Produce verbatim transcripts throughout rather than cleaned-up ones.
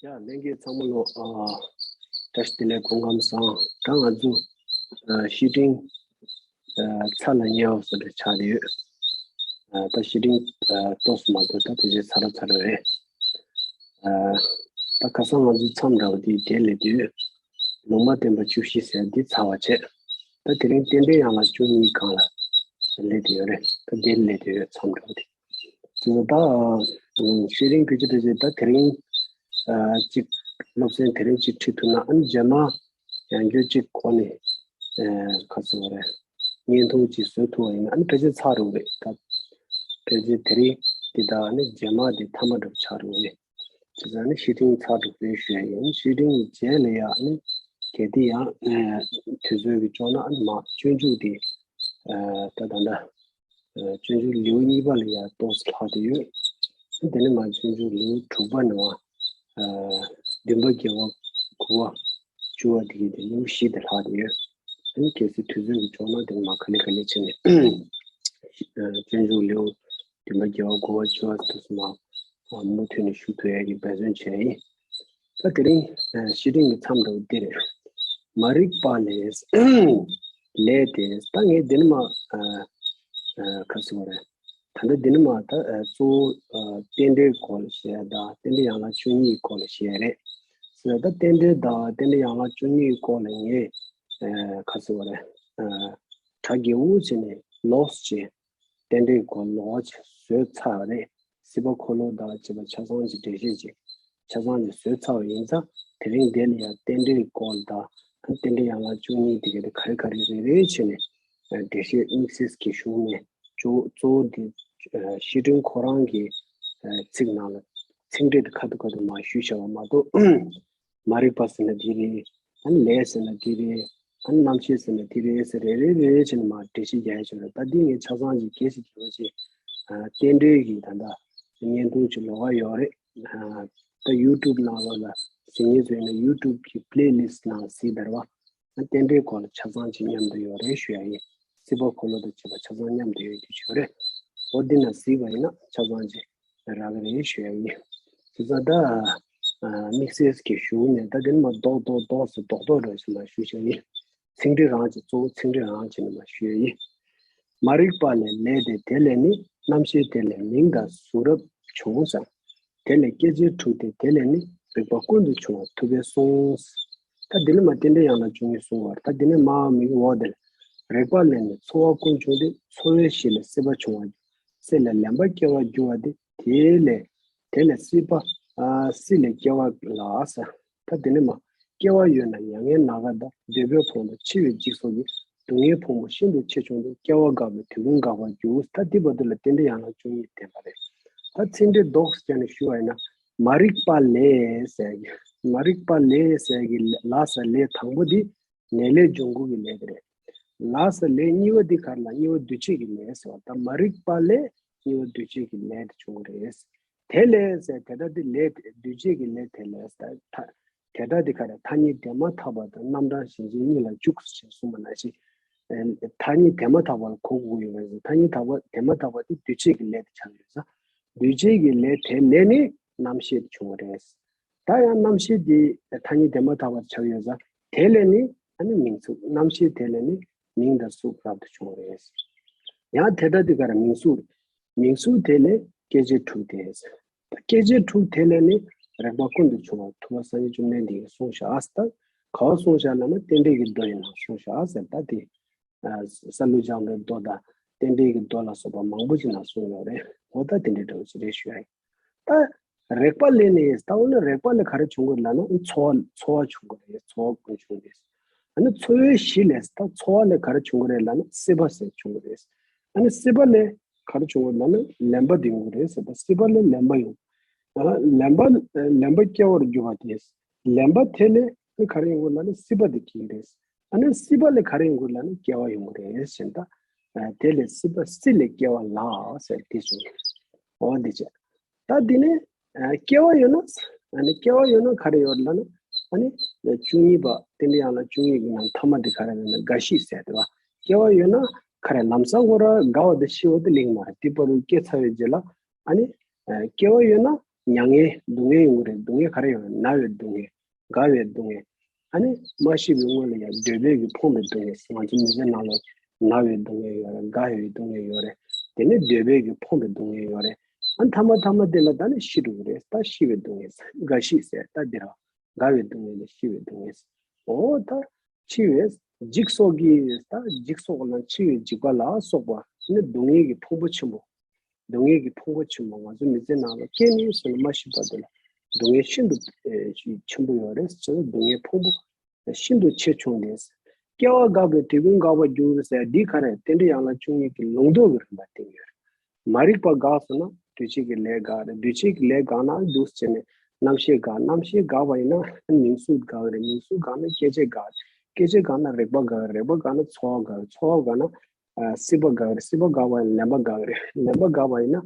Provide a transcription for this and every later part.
ཡ་ལྷན་རྒྱས་ཚང་མ་ལོ། ཨ། བཀྲ་ཤིས་བདེ་ལེགས། སྐུ་ཁམས་བཟང་། ད་ང་ཚོ་ཨ་བཤེས་སྤྲིང་ཨ་ཚར་ལ་ཉེ་བ་བཟོ་འདྲ་ཆགས་བསྡད་ཡོད། ཨ་ད་བཤེས་སྤྲིང་ཨ་ཏོག་ཙམ་མ་གཏོགས་ད་དེ་རྗེས་ཚར་ར་ཚར་ར་རེད། ཨ་ད་ཁ་སང་ང་ཚོ་མཚམས་འདྲ་བོ་དེ་དེ་ལས་དུས་ལུང་མ་བསྟན་པ་བཅུ་བཞི་ཟེར་འདི་ཚར་བ་བྱས། ད་དེ་རིང་རྟེན་འབྲེལ་ཡན་ལག་བཅུ་གཉིས་སྒང་ལ་སླེབས་བསྡད་ཡོད་རེད། ད་དེ་ལས་དུས་མཚམས་འདྲ་བོ་དེ། དེ་ད་ཤེས་རིང་བེད་སྤྱོད་བྱས་ད་དེ་རིང་ཨ་གཅིག་སློབ་ཚན་དེ་རིང་གཅིག་ཁྲིད་ཐུབ་ན། ཨ་ནི་རྗེས་མ་ཡང་བསྐྱར་གཅིག་གོ་ནས་ཨ་ག་ཚོད་རེད། བརྙན་ཐུང་གཅིག་བཟོ་ཐུབ་པ་ཡིན་ན། ཨ་ནི་ཕལ་ཆེར་ཚར་འགྲོ་གི་རེད། ད་ཕལ་ཆེར་དེ་རིང་འདི་དང་ཨ་ནི་རྗེས་མ་འདི་མཐའ་མ་འགྲོ་ཆགས་འགྲོ་གི་རེད། བྱས་ཙང་ནི་བཤེས་སྤྲིང་ཚར་འགྲོ་རེད་ཞུ་ཡ་ཡིན། བཤེས་སྤྲིང་གི་རྗེས་ལ་ཡང་ནི་གལ་ཏེ་ཡང་ཨ་དུས་ཚོད་ཀྱིས་ལྕོགས་ན། ཨ་ནི་མ་སྤྱོད་འཇུག་འདི་ཨ་ད་ད་ད། སྤྱོད་འཇུག་ལེའུ་གཉིས་པ་ལ་ཡང་ཏོག་ཙམ་ལྷག་བསྡད་ཡོད། དེ་ནས་མར་སྤྱོད་འཇུག་ལེའུ་དྲུག་པ་ནས་བ་བདུན་པ་བརྒྱད་པ་དགུ་པ་བཅུ་པ་དེ་གའི་དེ་ལེའུ་བཞི་དེ་ལྷག་བསྡད་ཡོད། ཨ་ནི་གལ་སྲིད་དུས་ཚོད་ཀྱིས་ལྕོགས་ན་དེ་ནས་མར་ག་ལེ་ག་ལེ་བྱས་ནས་སྤྱོད་འཇུག་ལེའུ་བདུན་པ་བརྒྱད་པ་དགུ་པ་བཅུ་པ་ཏོག་ཙམ་མར་མུ་མཐུད་ནས་ཞུ་ཐུབ་ཡ་གི་འབད་བརྩོན་བྱས་ཡིན། ད་དེ་རིང་ཨ་བཤེས་སྤྲིང་གི་མཚམས་འདྲ་བོ་འདི་རེད། མ་རིག་པ་ལས། ལས་དེ་ད་ངས་འདི་ནས་མར་ཨ་ཨ་ག་རེ་ཟེར་དགོས་རེད། ད་ལྟ་འདི་ནས་མར་ད་ཨ་གཙོ་བོ་ཨ་རྟེན་འབྲེལ་སྐོར་ལ་བཤད་ཡ་དང་། རྟེན་འབྲེལ་ཡན་ལག་བཅུ་གཉིས་སྐོར་ལ་བཤད་ཡ་རེད་ཟེར། ད་རྟེན་འབྲེལ་དང་རྟེན་འབྲེལ་ཡན་ལག་བཅུ་གཉིས་སྐོར་ལ་ངས་ཨ་ག་རེ་ཟེར་དགོས་རེད། ཨ་གྲ་རྒྱས་པོ་བྱས་ནས་ལོགས་སུ་བྱས། རྟེན་འབྲེལ་སྐོར་ལོགས་སུ་བཟོས་ཚར་བ་རེད། སྲིད་པ་འཁོར་ལོ་དང་བཅས་པ་ཆ་ཚང་ཅིག་འགྲེལ་བཤད་ཅིག་ཆ་ཚང་ཅིག་བཟོས་ཚར་བ་ཡིན་ཙང་། དེ་རིང་འདི་ལ་ཡང་རྟེན་འབྲེལ་སྐོར་དང་། རྟེན་འབྲེལ་ཡན་ལག་བཅུ་གཉིས་དེ་ག་དེ་ག་རེ་ག་རེ་རེ་རེ་བྱས་ནས་འགྲེལ་བཤད་དམིགས་བསལ་གྱི་ཞུ་ནས། གཙོ་གཙོ་བོ་འདི་བཤེས་སྤྲིང་ཁོ་རང་གི་ཚིག་ནང་ལ་ཚིག་འགྲེལ་དེ་ཁ་ཐུག་ཁ་ཐུག་མར་ཞུས་བཞག་པ་མ་གཏོགས། མ་རིག་པ་ཟེར་ན་འདི་རེད། ཨ་ནི་ལས་ཟེར་ན་འདི་རེད། ཨ་ནི་རྣམ་ཤེས་ཟེར་ན་འདི་རེད་ཟེར། རེ་རེ་རེ་རེ་བྱས་ནས་མར་འགྲེལ་བཤད་རྒྱག་ཡ་ཅིག་རེད། ད་འདི་ངས་ཆ་ཚང་ཅིག་གལ་སྲིད་རྒྱག་པ་ཅིག་ཨ་རྟེན་འབྲེལ་གྱི་ད་ལྟ་བརྙན་ཐུང་ཅིག་ལོགས་ཀ་ཡོད་རེད། ཨ་ད་ཡུ་ཊུབ་ནང་ལོགས་ལ་གཟིགས་མཁན་ཚོ་ཡིན་ན་ཡུ་ཊུབ་གི་པི་ལེ་ལིསི་ནང་གཟིགས་དང་། རྟེན་འབྲེལ་སྐོར་ལ་ཆ་ཚང་ཅིག་མཉམ་དུ་ཡོད་རེད་ཞུ་ཡ་ཡིན། སྲིད་པ་འཁོར་ལོ་དང་བཅས་པ་ཆ་ཚང་མཉམ་དུ་ཡོད་རྒྱུ་ཅིག་ཡོད་རེད། འོ་འདི་ན་གཟིགས་པ་ཡིན་ན་ཆ་ཚང་ཅིག་རག་གི་རེད་ཞུ་ཡ་ཡིན། དེ་ཚོ་ད་ཨ་དམིགས་བསལ་གྱི་ཞུ་ནས། ད་འདི་ནས་མར་རྡོག་རྡོག་རྡོག་ཙམ་རྡོག་རྡོག་འདྲ་ཞིག་མར་ཞུ་བྱ་ཡིན། ཚིག་འགྲེལ་རང་ཅིག་གཙོ་བོ་ཚིག་འགྲེལ་རང་བྱས་ནས་མར་ཞུ་ཡ་ཡིན། མ་རིག་པ་ལས་ལས་ཏེ། དེ་ལས་ནི་རྣམ་ཤེས་དེ་ལས་མིང་དང་གཟུགས་རབ་བྱུང་ཟེར། དེ་ལས་སྐྱེ་མཆེད་དྲུག་སྟེ། དེ་ལས་ནི་རིག་པ་ཀུན་ཏུ་བྱུང་བ་ཐུབ་པས་གསུངས། ད་འདི་ནས་མར་རྟེན་འབྲེལ་ཡན་ལག་བཅུ་གཉིས་གསུངས་པ་རེད། ད་འདི་ནས་མར་མིང་འོག་དེ་ལ། རིག་པ་ལས་ནི་ཚོར་བ་ཀུན་བྱུང་སྟེ། ཚོར་བའི་གཞི་ལས་སྲིད་པ་བྱུང་བ། སྲིད་ལས་ལེན་པ་སྐྱེ་བར་འགྱུར་བ་སྟེ། དེ་ལས་དེ་ལས་སྲིད་པ་ཨ་སྲིད་ལས་སྐྱེ་བ་ལ་ཟེར། ད་དེ་ནས་མར་སྐྱེ་བ་ཡོད་ན་མྱ་ངན་ནམ་མཁའ་དང་། འདོད་པའི་ཕུང་པོ་འཆི་བའི་འཇིགས་སོགས་ཀྱི། སྡུག་བསྔལ་ཕུང་པོ་ཤིན་ཏུ་ཆེ་ཆུང་སྟེ། སྐྱེ་བ་འགག་པའི་དུས་ཀུན་འགག་པར་འགྱུར། ད་འདི་བར་དུ་ལ་རྟེན་འབྲེལ་ཡན་ལག་བཅུ་གཉིས་བསྟན་པ་རེད། ད་ཚིག་འགྲེལ་རྡོག་རྡོག་བྱས་ནས་ཞུ་བ་ཡིན་ན། མ་རིག་པ་ལས་ཟེར་གྱི། མ་རིག་པ་ལས་ཟེར་གྱི་ལ་ཟེར་ལས་དང་པོ་འདི་ནད་ལས་འབྱུང་ཁུངས་ཀྱི་ལས་དེ་རེད། ལ་ཟེར་ལས་གཉིས་པ་འདི་ག་རེ་ལ། གཉིས་པ་འདུས་བྱས་ཀྱི་ལས་ཟེར་བ། ད་མ་རིག་པ་ལས་གཉིས་པ་འདུས་བྱས་ཀྱི་ལས་དེ་བྱུང་གི་རེད། དེ་ལས་ཟེར་དེ་ལྟ་སྟེ། ལས་དེ་འདུས་བྱས་ཀྱི་ལས་དེ་ལས་ཟེར། ད་དེ་ལྟ་སྟེ་ག་རེ། ཐ་སྙད་དེ་མ་ཐག་པ་དང་། རྣམ་གྲངས་གཞན་ཅན་གཉིས་ལ་འཇུག་ཟེར་གསུངས་པ་ནང་བཞིན། ཐ་སྙད་དེ་མ་ཐག་པ་ལ་གོ་དགོས་ཡོད་པ་རེད། ཐ་སྙད་དག་པ་དེ་མ་ཐག་པ་དེ་འདུས་བྱས་ཀྱི་ལས་དེ་ཆགས་ཡོད་ཙང་། འདུས་བྱས་ཀྱི་ལས་དེ་ལས་ནི་རྣམ་ཤེས་དེ་བྱུང་བ་རེད། ད་ཡང་རྣམ་ཤེས་དེ་ཐ་སྙད་དེ་མ་ཐག་པ་ཆགས་ཡོད་ཙང་། དེ་ལས་ནི་ཨ་ནི་མིང་ཚུགས། རྣམ་ཤེས་དེ་ལས་ནི་མིང་དང་གཟུགས་རབ་ཏུ་བྱུང་བ་རེད། ཡང་དེ་ལྟ་སྟེ་ག་རེ། མིང་གཟུགས། མིང་གཟུགས་དེ་ལས་སྐྱེ་མཆེད་དྲུག་སྟེ། སྐྱེ་མཆེད་དྲུག་དེ་ལས་ནི་རིག་པ་ཀུན་ཏུ་བྱུང་བ་ཐུབ་པ་སངས་རྒྱས་བཅོམ་ལྡན་འདས་ཀྱིས་གསུངས་བཞག་ཟེར། ད་ག་བ་གསུངས་བཞག་ལབ་ན་རྟེན་འབྲེལ་གྱི་མདོ་ཡི་ནང་གསུངས་བཞག་ཟེར། ད་དེ་ཨ་ས་ལུ་སྦྱངས་པའི་མདོ་དང་རྟེན་འབྲེལ་གྱི་མདོ་ལ་སོགས་པ་མང་པོ་ཅིག་ནང་གསུངས་ཡོད་རེད། འོ་ད་དེ་འདྲའི་འདྲ་བོ་ཅིག་རེད་ཞུ་ཡ་ཡིན། ད་རེག་པ་ལས་ནི། ད་འོ་ན་རེག་པ་ལས་ག་རེ་བྱུང་གི་ལབ་ན། ཚོར་བ་ཚོར་བ་བྱུང་གི་རེད། ཚོར་བ་ཀུན་བྱུང་རེད། ཨ་ནི་ཚོར་བའི་གཞི་ལས། ད་ཚོར་བ་ལས་ག་རེ་བྱུང་གི་རེད་ལབ་ན་སྲིད་པ་ཟེར་བྱུང་གི་རེད། ཨ་ནི་སྲིད་པ་ལས་ག་རེ་བྱུང་གི་ལབ་ན་ལེན་པ་དེ་ཡོང་གི་རེད་ཟེར། ད་སྲིད་པ་ལས་ལེན་པ་ཡོང་། ཨ་ལེན་པ་ལེན་པ་སྐྱེ་བར་འགྱུར་བ་དེ། ལེན་པ་དེ་ལས་ནི་ག་རེ་ཡོང་གི་ལབ་ན་སྲིད་པ་དེ་སྐྱེ་གི་རེད། ཨ་ནི་སྲིད་པ་ལས་ག་རེ་ཡོང་གི་ལབ་ན་སྐྱེ་བ་ཡོང་གི་རེད་ཟེར། ད་དེ་ལས་སྲིད་པ་སྲིད་ལས་སྐྱེ་བ་ལ་ཟེར་དེ་བྱུང་གི་རེད། འོ་འདི་བྱས། ད་འདི་ནི་ཨ་སྐྱེ་བ་ཡོད་ན། ཨ་ནི་སྐྱེ་བ་ཡོད་ན་ག་རེ་ཡོད་ལབ་ན། ཨ་ནི་བཅུ་གཉིས་པ་རྟེན་འབྲེལ་ཡན་ལག་བཅུ་གཉིས་ཀྱི་ནང་མཐའ་མ་འདི་ག་རེ་ལབ་ན་རྒ་ཤི་ཟེར་དེ་བ། སྐྱེ་བ་ཡོད་ན་ག་རེ་ལམ་སང་ཁོ་རང་རྒ་བ་དང་ཤི་བ་དེ་ལེགས་མ་རེད། དེ་བར་དུ་སྐྱེ་ཚར་བའི་རྗེས་ལ་ཨ་ནི་ཨ་སྐྱེ་བ་ཡོད་ན་ མྱ་ངན་སྡུག་བསྔལ་ཡོང་གི་རེད། སྡུག་བསྔལ་ག་རེ་ཡོང་རེད། ན་བའི་སྡུག་བསྔལ། རྒ་བའི་སྡུག་བསྔལ། ཨ་ནི་མ་ཤི་བའི་སྔོན་ལ་ཡང་འདོད་པས་ཀྱི་ཕོངས་པའི་སྡུག་བསྔལ། ང་ཚོ་མི་ཚེ་ནང་ལ་ན་བའི་སྡུག་བསྔལ་ཡོད་རེད། རྒ་བའི་སྡུག་བསྔལ་ཡོད་རེད། དེ་ནས་འདོད་པས་ཀྱི་ཕོངས་པའི་སྡུག་བསྔལ་ཡོད་རེད། ཨ་ནི་མཐའ་མ་མཐའ་མ་དེ་ལ་ད་ནི་ཤི་འགྲོ་གི་རེད། ད་ཤི་བའི་སྡུག་བསྔལ། རྒ་ཤི་ཟེར་ད་འདི་ར། རྒ་བའི་སྡུག་བསྔལ་དང་ཤི་བའི་སྡུག་བསྔལ། འོ་ད་འཆི་བའི་འཇིགས་སོགས་ཀྱིས། ད་འཇིགས་སོགས་ལ་འཆི་བའི་འཇིགས་པ་ལ་སོགས་པ་ནི་སྡུག་བསྔལ་གྱི་ཕུང་པོ་ཆེན་པོ། སྡུག་བསྔལ་གྱི་ཕུང་པོ་ཆེན་པོ་ང་ཚོ་མི་ཚེ་ནང་ལ་སྐྱེས་ནས་སོང་ན་མ་ཤི་བར་དུ་ལ་སྡུག་བསྔལ་ཤིན་ཏུ་ཨེ་ཆེན་པོ་ཡོད་རེད་ཟེར། སྡུག་བསྔལ་ཕུང་པོ་ཤིན་ཏུ་ཆེ་ཆུང་ལྡན། སྐྱེ་བ་འགག་པའི་དུས་ཀུན་འགག་པར་འགྱུར་ཟེར་འདི་ག་རེ། རྟེན་འབྲེལ་ཡན་ལག་བཅུ་གཉིས་ཀྱི་ལུང་རྟོགས་ཀྱི་རིམ་པ་བསྟན་ཡོད་རེད། མ་རིག་པ་འགགས་སོང་ན་འདུས་བྱས་ཀྱི་ལས་འགག་རེད། འདུས་བྱས་ཀྱི་ལས་འགག་ན་འདུག་སེ་བྱས་ནས་རྣམ་ཤེས་འགག་རྣམ་ཤེས་འགག་པ་ཡིན་ན་མིང་གཟུགས་འགག་རེད། མིང་གཟུགས་འགག་ན་སྐྱེ་མཆེད་འགག་སྐྱེ་མཆེད་འགག་ན་རེག་པ་འགག་རེག་པ་འགག་ན་ཚོར་བ་འགག་ཚོར་བ་འགག་ན་ཨ་སྲིད་པ་འགག་རེད། སྲིད་པ་འགག་པ་ཡིན་ན་ལེན་པ་འགག་རེད། ལེན་པ་འགག་པ་ཡིན་ན་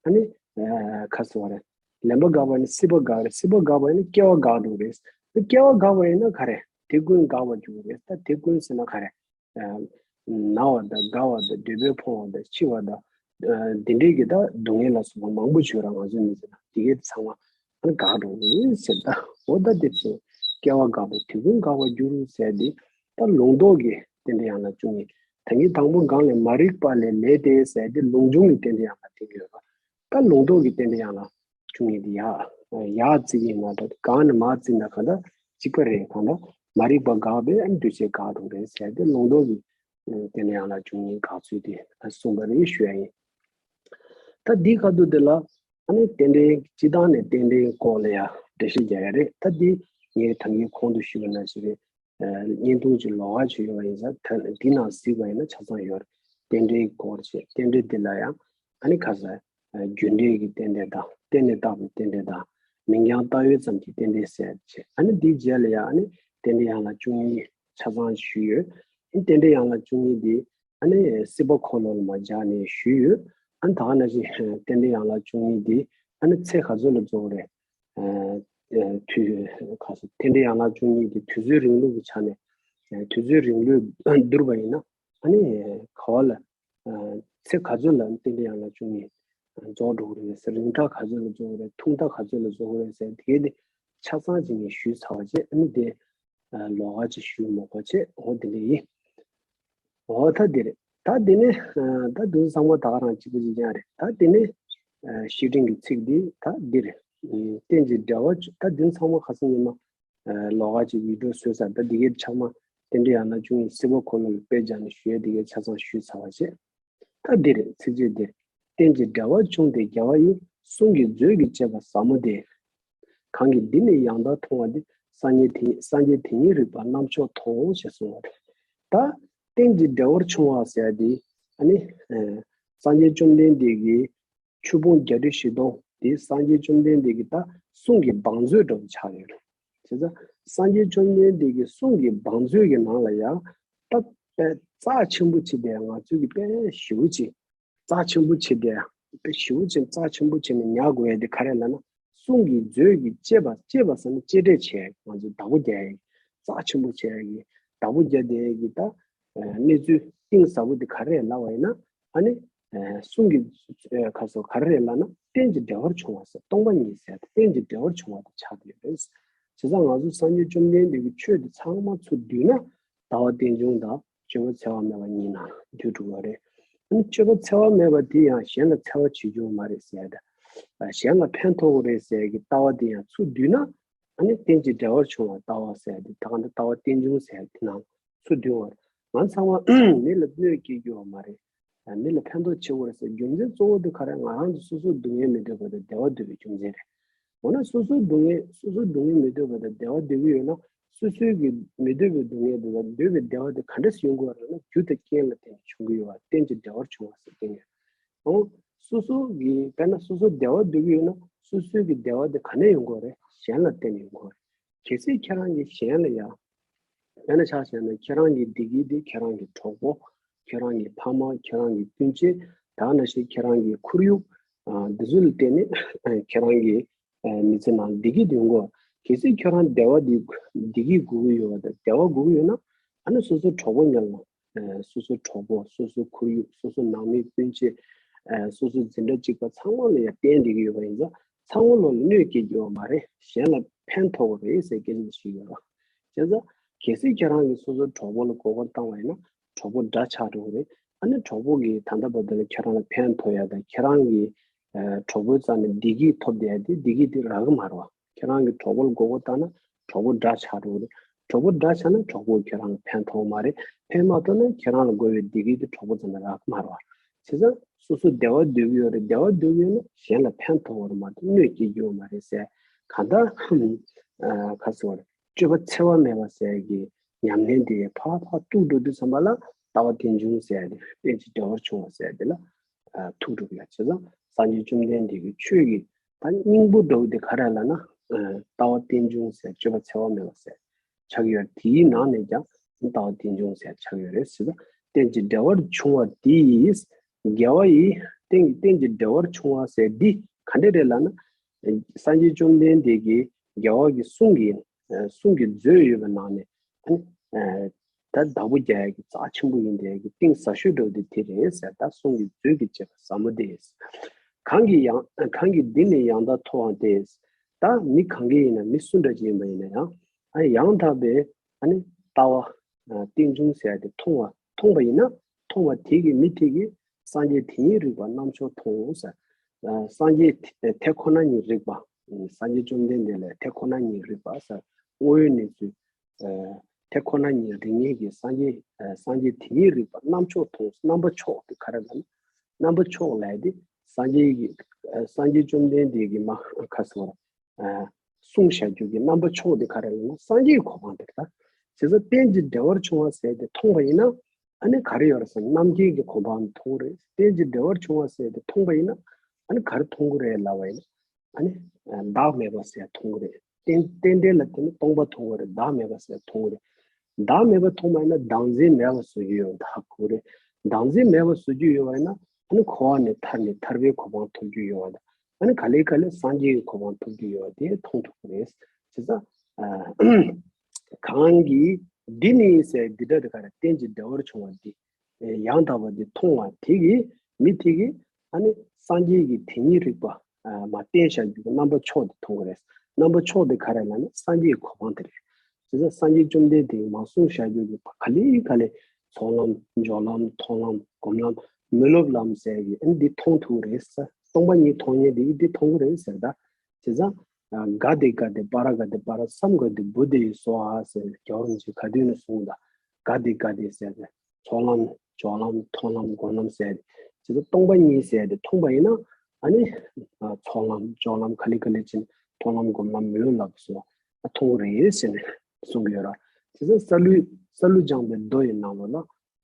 ཨ་ནི་ཨ་ཁ་སོ་རེད། ལེན་པ་འགག་པ་ཡིན་ན་སྲིད་པ་འགག་རེད། སྲིད་པ་འགག་པ་ཡིན་ན་སྐྱེ་བ་འགག་འགྲོ་རེད། སྐྱེ་བ་འགག་པ་ཡིན་ན་ག་རེ། དེ་ཀུན་འགག་པར་འགྱུར་རེད། ད་དེ་ཀུན་ཟེར་ན་ག་རེ། ན་བ་དང་རྒ་བ་དང་འདོད་པས་ཕོངས་པ་དང་འཆི་བ་དང་འདི་འདྲའི་གི་ད་སྡུག་བསྔལ་ལ་སོགས་པ་མང་པོ་བྱུང་ར། ང་ཚོའི་མི་ཚེ་ན་དེ་གའི་ཚང་མ་འགག་འགྲོ་གི་ཟེར། ད་འོ་ད་དེ་ཚོ་སྐྱེ་བ་འགག་པའི་དུས་ཀུན་འགག་པར་འགྱུར་ཟེར་ཏེ། ད་ལུང་རྟོགས་ཀྱི་རྟེན་འབྲེལ་ཡན་ལག་བཅུ་གཉིས། ད་གིན་དང་པོ་གང་ལས་མ་རིག་པ་ལས་ལས་ཏེ་ཟེར་ཏེ་ལུང་འབྱུང་གི་རྟེན་འབྲེལ་ཡན་ལག་བསྟན་གྱི་ཡོད་པ། ད་ལུང་རྟོགས་ཀྱི་རྟེན་འབྲེལ་ཡན་ལག་བཅུ་གཉིས་དེ་ཡ། ཡ་བརྩི་གི་ཡིན་ན་ད་གང་ནས་མ་བརྩི་ན་གང་ལྟར་གཅིག་པ་རེད། གང་ལྟར་མ་རིག་པ་འགག་པས་འདུས་བྱས་འགག་འགྲོ་རེད་ཟེར་ཏེ་ལུང་རྟོགས་ཀྱི་རྟེན་འབྲེལ་ཡན་ལག་བཅུ་གཉིས་འགག་ཚུལ་དེ་གསུངས་པ་རེད་ཞུ་ཡ་ཡིན། ད་འདི་ཁ་ཐུག་དེ་ལ་ཨ་ནི་རྟེན་འབྲེལ་སྤྱི་བཏང་ནས་རྟེན་འབྲེལ་སྐོར་ལ་ཡ་འགྲེལ་བཤད་རྒྱག་ཡ་རེད། ད་འདི་ངས་ད་གིན་གོང་དུ་ཞུས་པ་ནང་བཞིན་རེད། བརྙན་ཐུང་ཅིག་ལོགས་ཀ་ཅིག་ཡོད་པ་ཡིན་ཙང་ད་འདི་ནང་གཟིགས་པ་ཡིན་ན་ཆ་ཚང་ཡོད་རེད། རྟེན་འབྲེལ་སྐོར་བྱས། རྟེན་འབྲེལ་འདི་ལ་ཡང་ཨ་ནི་ཁ་ས་རྒྱུ་འབྲས་ཀྱི་རྟེན་འབྲེལ་དང་རྟེན་ལས་བཏགས་པའི་རྟེན་འབྲེལ་དང་། མིང་རྐྱང་བཏགས་ཡོད་ཙམ་གྱི་རྟེན་འབྲེལ་ཟེར་བྱས། ཨ་ནི་འདིའི་རྗེས་ལ་ཡང་ཨ་ནི་རྟེན་འབྲེལ་ཡན་ལག་བཅུ་གཉིས་ཆ་ཚང་ཞུས་ཡོད། ཨ་ནི་རྟེན་འབྲེལ་ཡན་ལག་བཅུ་གཉིས་འདི་ཨ་ནི་སྲིད་པ་འཁོར་ལོ་ལ་མ་སྦྱར་ནས་ཞུས་ཡོད། ཨ་ནི་ད་ག་ནང་བཞིན་རྟེན་འབྲེལ་ཡན་ལག་བཅུ་གཉིས་འདི་ཨ་ནི་ཚེ་ག་ཚོད་ལ་རྫོགས་རེད། དུས་ག་ཚོད་རྟེན་འབྲེལ་ཡན་ལག་བཅུ་གཉིས་དེ་དུས་ཚོད་རིང་ལུགས་ཀྱི་ཆ་ནས་དུས་ཚོད་རིང་ལུགས་བསྡུར་བ་ཡིན་ན་ཨ་ནི་ག་བ་ལ་ཚེ་ག་ཚོད་ལ་རྟེན་འབྲེལ་ཡན་ལག་བཅུ་གཉིས་རྫོགས་འགྲོ་གི་རེད་ཟེར། རིང་ཐག་ག་ཚོད་ལ་རྫོགས་རེད། ཐུང་ཐག་ག་ཚོད་ལ་རྫོགས་རེད་ཟེར་དེ་གའི་དེ་ཆ་ཚང་ཅིག་ངས་ཞུས་ཚར་བ་བྱས། ཨ་ནི་དེ་ལོགས་ཀ་ཅིག་ཞུས་མ་དགོས་བྱས། འོ་དེ་འདྲ་ཡིན། འོ་ད་འདི་རེད། ད་འདི་ནས་ད་དུང་ཚང་མ་ད་ག་རང་གཅིག་པ་གཅིག་རྐྱང་རེད། ད་འདི་ནས་བཤེས་སྤྲིང་གི་ཚིག་འདི་ད་འདི་རེད། རྟེན་གྱི་འབྲེལ་བ་བཅུ། ད་འདི་ཚང་མ་ཁ་སང་ཉི་མ་ལོགས་ཀ་ཅིག་བི་ཌིའོ་བཟོས་ཚར། ད་འདི་གའི་ཚང་མ་རྟེན་འབྲེལ་ཡན་ལག་བཅུ་གཉིས་སྲིད་པ་འཁོར་ལོ་ལ་དཔེ་སྦྱར་ནས་ཞུ་ཡ་འདི་གའི་ཆ་ཚང་ཞུས་ཚར་བ་བྱས། ད་འདི་རེད། ཚིགས་བཅད་འདི། རྟེན་གྱི་འབྲེལ་བར་བྱུང་སྟེ་རྒྱལ་བ་ཡི། གསུང་གི་མཛོད་ཀྱིས་བཅད་པ་ཟབ་མོ་དེ། གང་གིས་འདི་ནི་ཡང་དག་མཐོང་བ་དེ། སངས་རྒྱས་དེ་སངས་རྒྱས་དེ་ཉིད་རིག་པ་རྣམ་མཆོག་མཐོང་ཞེས་གསུངས་པ་རེད། ད་རྟེན་གྱི་འབྲེལ་བར་བྱུང་བ་ཟེར་ཡ་དེ་ཨ་ནི་སངས་རྒྱས་བཅོམ་ལྡན་འདས་ཀྱི་ཆོས་ཕུང་བརྒྱད་ཁྲི་བཞི་སྟོང་དེ་སངས་རྒྱས་བཅོམ་ལྡན་འདས་ཀྱི་ད་གསུང་གི་བང་མཛོད་འདྲ་བོ་ཆགས་ཡོད་རེད། བྱས་ཙང་སངས་རྒྱས་བཅོམ་ལྡན་འདས་ཀྱི་གསུང་གི་བང་མཛོད་ཀྱི་ནང་ལ་ཡང་ད་དཔེ་རྩ་ཆེན་པོ་ཆེ་དེ་ང་ཚོས་ཀྱི་དཔེ་ཞེ་པོ་ཅིག་རྩ་ཆེན་པོ་ཆེ་དེ་དཔེ་ཞེ་པོ་ཅིག་རྩ་ཆེན་པོ་བྱས་ནས་ཉར་དགོས་ཡ་དེ་ག་རེ་ལབ་ན། གསུང་གི་མཛོད་ཀྱིས་བཅད་པ། བཅད་པ་ཟེར་ན་གཅེས་སྤྲས་བྱས། ང་ཚོས་བདག་པོ་རྒྱག་ཡ་གི་རྩ་ཆེན་པོ་བྱས་ཡ་གི་བདག་པོ་རྒྱག་བསྡད་ཡ་གི་ད་གནས་ཚུལ་གཏིང་ཟབ་པོ་དེ་ག་རེ་ལབ་པ་ཡིན་ན། ཨ་ནི་གསུང་གི་ཁ་སོ་ག་རེ་ལབ་ན། རྟེན་གྱི་འབྲེལ་བར་བྱུང་བ་ཟེར། སྟོང་པ་ཉིད་ཟེར་རྟེན་གྱི་འབྲེལ་བར་བྱུང་བ་དེ་ཆགས་བསྡད་ཡོད་རེད། བྱས་ཙང་ང་ཚོ་སངས་རྒྱས་བཅོམ་ལྡན་འདས་ཀྱི་ཆོས་དེ་ཚང་མ་ཚུར་བསྡུས་ན། ལྟ་བ་རྟེན་འབྱུང་དང་སྤྱོད་པ་འཚེ་བ་མེད་པ་གཉིས་ནང་འདུས་འགྲོ་གི་རེད། ཨ་ནི་སྤྱོད་པ་འཚེ་བ་མེད་པ་དེ་ཡང་གཞན་ལ་འཚེ་བ་བྱེད་རྒྱུ་མ་རེད་ཟེར་ཡ་དང་། གཞན་ལ་ཕན་ཐོགས་ཀྱི་རེད་ཟེར་ཡ་གི་ལྟ་བ་དེ་ཡང་ཚུར་བསྡུས་ན། ཨ་ནི་རྟེན་གྱི་འབྲེལ་བར་བྱུང་བ་ལྟ་བ་ཟེར་ཡ་དེ་ད་ག་འདི་ལྟ་བ་རྟེན་འབྱུང་ཟེར་ཡ་དེ་ནང་ཚུར་བསྡུས་པ་རེད། ང་ཚང་མ་མི་ལ་གནོད་སྐྱེལ་རྒྱུ་བ་མ་རེད། མི་ལ་ཕན་ཐོགས་བྱེད་དགོས་རེད་ཟེར་རྒྱུ་མཚན་གཙོ་བོ་དེ་ག་རེ། ང་རང་ཚོ་སོ་སོ་སྡུག་བསྔལ་མི་འདོད་པ་དང་བདེ་བ་འདོད་པའི་རྒྱུ་མཚན་རེད། འོ་ན་སོ་སོའི་སྡུག་བསྔལ། སོ་སོའི་སྡུག་བསྔལ་མི་འདོད་པ་དང་བདེ་བ་འདོད་ཀྱི་ཡོད་ན། སོ་སོའི་གི་མི་འདོད་པའི་སྡུག་བསྔལ་དེ་དང་འདོད་པའི་བདེ་བ་དེ་ག་འདྲས་ཡོང་དགོས་རེད་ན། རྒྱུ་དང་རྐྱེན་ལ་བརྟེན་ནས་བྱུང་གི་ཡོད་པ། རྟེན་གྱི་འབྲེལ་བར་བྱུང་བ་ཟེར་གྱི་ཡོད། འོ། སོ་སོ་གི་དཔེར་ན་སོ་སོ་བདེ་བ་འདོད་ཀྱི་ཡོད་ན། སོ་སོའི་གི་བདེ་བ་དེ་ག་ནས་ཡོང་དགོས་རེད། གཞན་ལ་བརྟེན་ནས་ཡོང་དགོས་རེད། གལ་སྲིད་ཁྱེད་རང་གིས་གཞན་ལ་ཡ། དཔེར་ན་ཆ་བཞག་ན་ཁྱེད་རང་གི་བདེ་སྐྱིད་དེ་ཁྱེད་རང་གི་གྲོགས་པོ། ཁྱེད་རང་གི་ཕ་མ། ཁྱེད་རང་གི་སྤུན་མཆེད། ད་ག་ནང་བཞིན་ཁྱེད་རང་གི་ཁོར་ཡུག་ཨ། འདི་ཚོ་ལ་བརྟེན་ནས་ཁྱེད་རང་གི་ཨ། མི་ཚེ་ནང་བདེ་སྐྱིད་ཡོང་གི་ཡོད། གལ་སྲིད་ཁྱེད་རང་བདེ་བ་འདི། བདེ་སྐྱིད་དགོས་ཀྱི་ཡོད་པ་དང་བདེ་བ་དགོས་ཀྱི་ཡོད་ན། ཨ་ནི་སོ་སོའི་གྲོགས་པོ་ཉར་ལ། ཨ། སོ་སོའི་གྲོགས་པོ། སོ་སོའི་ཁོར་ཡུག་སོ་སོའི་ནང་མི་སྤུན་མཆེད། ཨ། སོ་སོའི་འཛིན་གྲྭ་གཅིག་པ་ཚང་མ་ལ་ཡང་བརྟེན་བསྡད་ཀྱི་ཡོད་པ་ཡིན་ཙང་ ཚང་མ་ལོ་ལ་གནོད་སྐྱེལ་རྒྱུ་ཡོད་མ་རེད། གཞན་ལ་ཕན་ཐོགས་པ་རེད་ཟེར་སྐད་ཆ་ཞིག་ཡོད་ར། བྱས་ཙང་གལ་སྲིད་ཁྱེད་རང་གིས་སོ་སོའི་གྲོགས་པོ་ལ་མགོ་སྐོར་བཏང་བ་ཡིན་ན་གྲོགས་པོ་དགྲ་ཆགས་འགྲོ་གི་རེད། ཨ་ནི་གྲོགས་པོ་གིས་ད་ལྟ་བར་དུ་ལ་ཁྱེད་རང་ལ་ཕན་ཐོགས་ཡ་དང་ཁྱེད་རང་གིས་གྲོགས་པོའི་རྩ་ནས་བདེ་སྐྱིད་ཐོབ་བསྡད་ཡ་དེ་བདེ་སྐྱིད་དེ་རག་གི་མ་རེད་བ། ཁྱེད་རང་གིས་གྲོགས་པོ་ལ་མགོ་སྐོར་བཏང་ན་གྲོགས་པོ་དགྲ་ཆགས་འགྲོ་གི་རེད། གྲོགས་པོ་དགྲ་ཆགས་ན་གྲོགས་པོ་ཁྱེད་རང་ལ་ཕན་ཐོགས་མ་རེད། ཕན་མ་ཐོགས་ན་ཁྱེད་རང་ལ་དགོས་པའི་བདེ་སྐྱིད་དེ་གྲོགས་པོ་རྩ་ནས་རག་གི་མ་རེད་བ། བྱས་ཙང་སོ་སོ་བདེ་བ་འདོད་ཀྱི་ཡོད་རེད། བདེ་བ་འདོད་ཀྱི་ཡོད་ན་གཞན་ལ་ཕན་ཐོགས་པ་རེད་མ་གཏོགས་གནོད་སྐྱེལ་རྒྱུ་ཡོད་མ་རེད་ཟེར། གང་ལྟར་ཁ་སོར་སྤྱོད་པ་འཚེ་བ་མེད་པ་ཟེར་གྱི་ཉམས་ལེན་དེ་ཕར་ཕར་གཏུག་འགྲོ་དུས་ཙམ་པ་ལ་ལྟ་བ་རྟེན་འབྱུང་ཟེར་ཡ་དེ་རྟེན་ཅིང་འབྲེལ་བར་འབྱུང་བ་ཟེར་ཡ་དེ་ལ་ཐུག་འགྲོ་གི་ཡ། བྱས་ཙང་སངས་རྒྱས་བཅོམ་ལྡན་འདས་ཀྱི་ཆོས་ཀྱི་ད་སྙིང་པོ་འདྲ་བོ་དེ་ག་རེ་ལབ་ན་ལྟ་བ་རྟེན་འབྱུང་ཟེར་སྤྱོད་པ་འཚེ་བ་མེད་པ་ཟེར་ཆགས་ཡོད། དེའི་ནང་ནས་ཀྱང་ལྟ་བ་རྟེན་འབྱུང་ཟེར་ཆགས་ཡོད་རེད་ཟེར། རྟེན་ཅིང་འབྲེལ་བར་འབྱུང་བ་དེ་ཡིས་དགེ་བ་ཡི་རྟེན་རྟེན་ཅིང་འབྲེལ་བར་འབྱུང་བ་ཟེར་འདི་ག་འདྲ་རེད་ལབ་ན། སངས་རྒྱས་བཅོམ་ལྡན་འདས་ཀྱིས་རྒྱལ་བ་གི་གསུང་གི་གསུང་གི་མཛོད་ཡོད་པའི་ནང་ནས་ད་བདག་པོ་རྒྱག་ཡ་གི་རྩ་ཆེན་པོ་ཡིན་དེ་གི་གཏིང་ཟབ་ཤོས་འདྲ་བོ་དེ་དེ་རེད་ཟེར། ད་གསུང་གི་མཛོད་ཀྱི་བྱེད་པ་ཟབ་མོ་དེ། གང་གིས་ཡང་གང་གིས་འདི་ནི་ཡང་དག་མཐོང་བ་དེ། ད་མི་གང་གིས་ཡིན་ན་མི་སུ་འདྲ་ཅིག་ཡིན་པ་ཡིན་ན་ཡང་ཨ་ཡང་དག་པའི་ཨ་ནི་ལྟ་བ་རྟེན་འབྱུང་ཟེར་ཡ་དེ་མཐོང་བ་མཐོང་པ་ཡིན་ན་མཐོང་བ་དེ་གིས་མི་དེ་གིས་སངས་རྒྱས་དེ་ཉིད་རིག་པ་རྣམ་མཆོག་མཐོང་ཟེར། སངས་རྒྱས་དེ་ཁོ་ན་ཉིད་རིག་པ། སངས་རྒྱས་བཅོམ་ལྡན་འདས་ལ་དེ་ཁོ་ན་ཉིད་རིག་པ་ཟེར། དངོས་ཡོད་གནས་ཚུལ། དེ་ཁོ་ན་ཉིད་རིག་ངེས་ཀྱི་སངས་རྒྱས་སངས་རྒྱས་དེ་ཉིད་རིག་པ་རྣམ་མཆོག་མཐོང་། རྣམ་པ་མཆོག་དེ་ག་རེ་ལབ་ན། རྣམ་པ་མཆོག་ལབ་དེ་སངས་རྒྱས་ཀྱི་སངས་རྒྱས་བཅོམ་ལྡན་འདས་ཀྱི་མ་ཁ་སོར་གསུངས་བཞག་རྒྱུ་གི་རྣམ་པ་མཆོག་དེ་ག་རེ་ལབ་ན་སངས་རྒྱས་ཀྱི་གོ་འཕང་དེ་རེད། ད་བྱས་ཙང་རྟེན་ཅིང་འབྲེལ་བར་འབྱུང་བ་ཟེར་དེ་མཐོང་བ་ཡིན་ན་ཨ་ནི་ག་རེ་ཡོད་རེད་ཟེར་ན་རྣམ་མཁྱེན་གྱི་གོ་འཕང་མཐོང་གི་རེད། རྟེན་ཅིང་འབྲེལ་བར་འབྱུང་བ་ཟེར་དེ་མཐོང་བ་ཡིན་ན་ཨ་ནི་ག་རེ་མཐོང་གི་རེད་ལབ་པ་ཡིན་ན་ཨ་ནི་བདག་མེད་པ་ཟེར་མཐོང་གི་རེད། རྟེན་རྟེན་འབྲེལ་ལ་བརྟེན་ནས་སྟོང་པ་མཐོང་གི་རེད། བདག་མེད་པ་ཟེར་མཐོང་གི་རེད། བདག་མེད་པ་མཐོང་བ་ཡིན་ན་བདག་འཛིན་མེད་པ་བཟོ་རྒྱུ་ཡོད་བདག་གོ་རེད། བདག་འཛིན་མེད་པ་བཟོ་རྒྱུ་ཡོད་པ་ཡིན་ན་ཨ་ནི་འཁོར་བ་ནས་ཐར་ནས་ཐར་པའི་གོ་འཕང་ཐོབ་རྒྱུ་ཡོད་པ་དང་ཨ་ནི་ག་ལེ་ག་ལེ་སངས་རྒྱས་ཀྱི་གོ་འཕང་ཐོབ་རྒྱུ་ཡོད་པ་དེ་མཐོང་ཐུབ་ཀྱི་རེད། བྱས་ཙང་གང་གིས་འདི་ནི་ཟེར་འདི་འདྲ་དེ་ག་རེ་རྟེན་ཅིང་འབྲེལ་བར་འབྱུང་བ་འདི། ཡང་དག་པ་འདི་མཐོང་བ་དེ་གིས་མི་དེ་གིས་ཨ་ནི་སངས་རྒྱས་ཀྱི་དེ་ཉིད་རིག་པ་མ་བསྟན་བཞག་རྒྱུ་གི་རྣམ་པ་མཆོག་དེ་མཐོང་གི་རེད། རྣམ་པ་མཆོག་དེ་ག་རེ་ལབ་ན་སངས་རྒྱས་ཀྱི་གོ་འཕང་དེ་རེད། བྱས་ཙང་སངས་རྒྱས་བཅོམ་ལྡན་འདས་ཀྱིས་མ་གསུངས་བཞག་རྒྱུ་གི་ག་ལེ་ག་ལེ་ཚོགས་ལམ་སྦྱོར་ལམ་མཐོང་ལམ་སྒོམ་ལམ་མི་སློབ་ལམ་ཟེར་གྱི་ཨ་ནི་འདི་མཐོང་ཐུབ་རེད་ཟེར། སྟོང་པ་ཉིད་མཐོང་མཁན་དེ་གིས་འདི་མཐོང་གི་རེད་ཟེར། ད་བྱས་ཙང་ག་དེ་ག་དེ་པ་ར་ག་དེ་པ་ར་སཾ་ག་དེ་བུ་དེ་ཡི་སོ་ཨ་ཟེར་རྒྱལ་བ་རིན་པོ་ཆེ་ག་དུས་ནས་གསུངས་ད། ག་དེ་ག་དེ་ཟེར་ཏེ་ཚོགས་ལམ་སྦྱོར་ལམ་མཐོང་ལམ་སྒོམ་ལམ་ཟེར་ཏེ་བྱས་ཙང་སྟོང་པ་ཉིད་ཟེར་ཏེ་མཐོང་པ་ཡིན་ན་ཨ་ནི་ཚོགས་ལམ་སྦྱོར་ལམ་ག་ལེ་ག་ལེ་ཕྱིན་མཐོང་ལམ་སྒོམ་ལམ་མི་སློབ་ལམ་སོགས་མཐོང་གི་རེད་ཟེར་ནས་གསུང་གི་ཡོད་ར། བྱས་ཙང་ས་ལུ་ས་ལུ་སྦྱངས་པའི་མདོ་ཡི་ནང་ལོགས་ལ།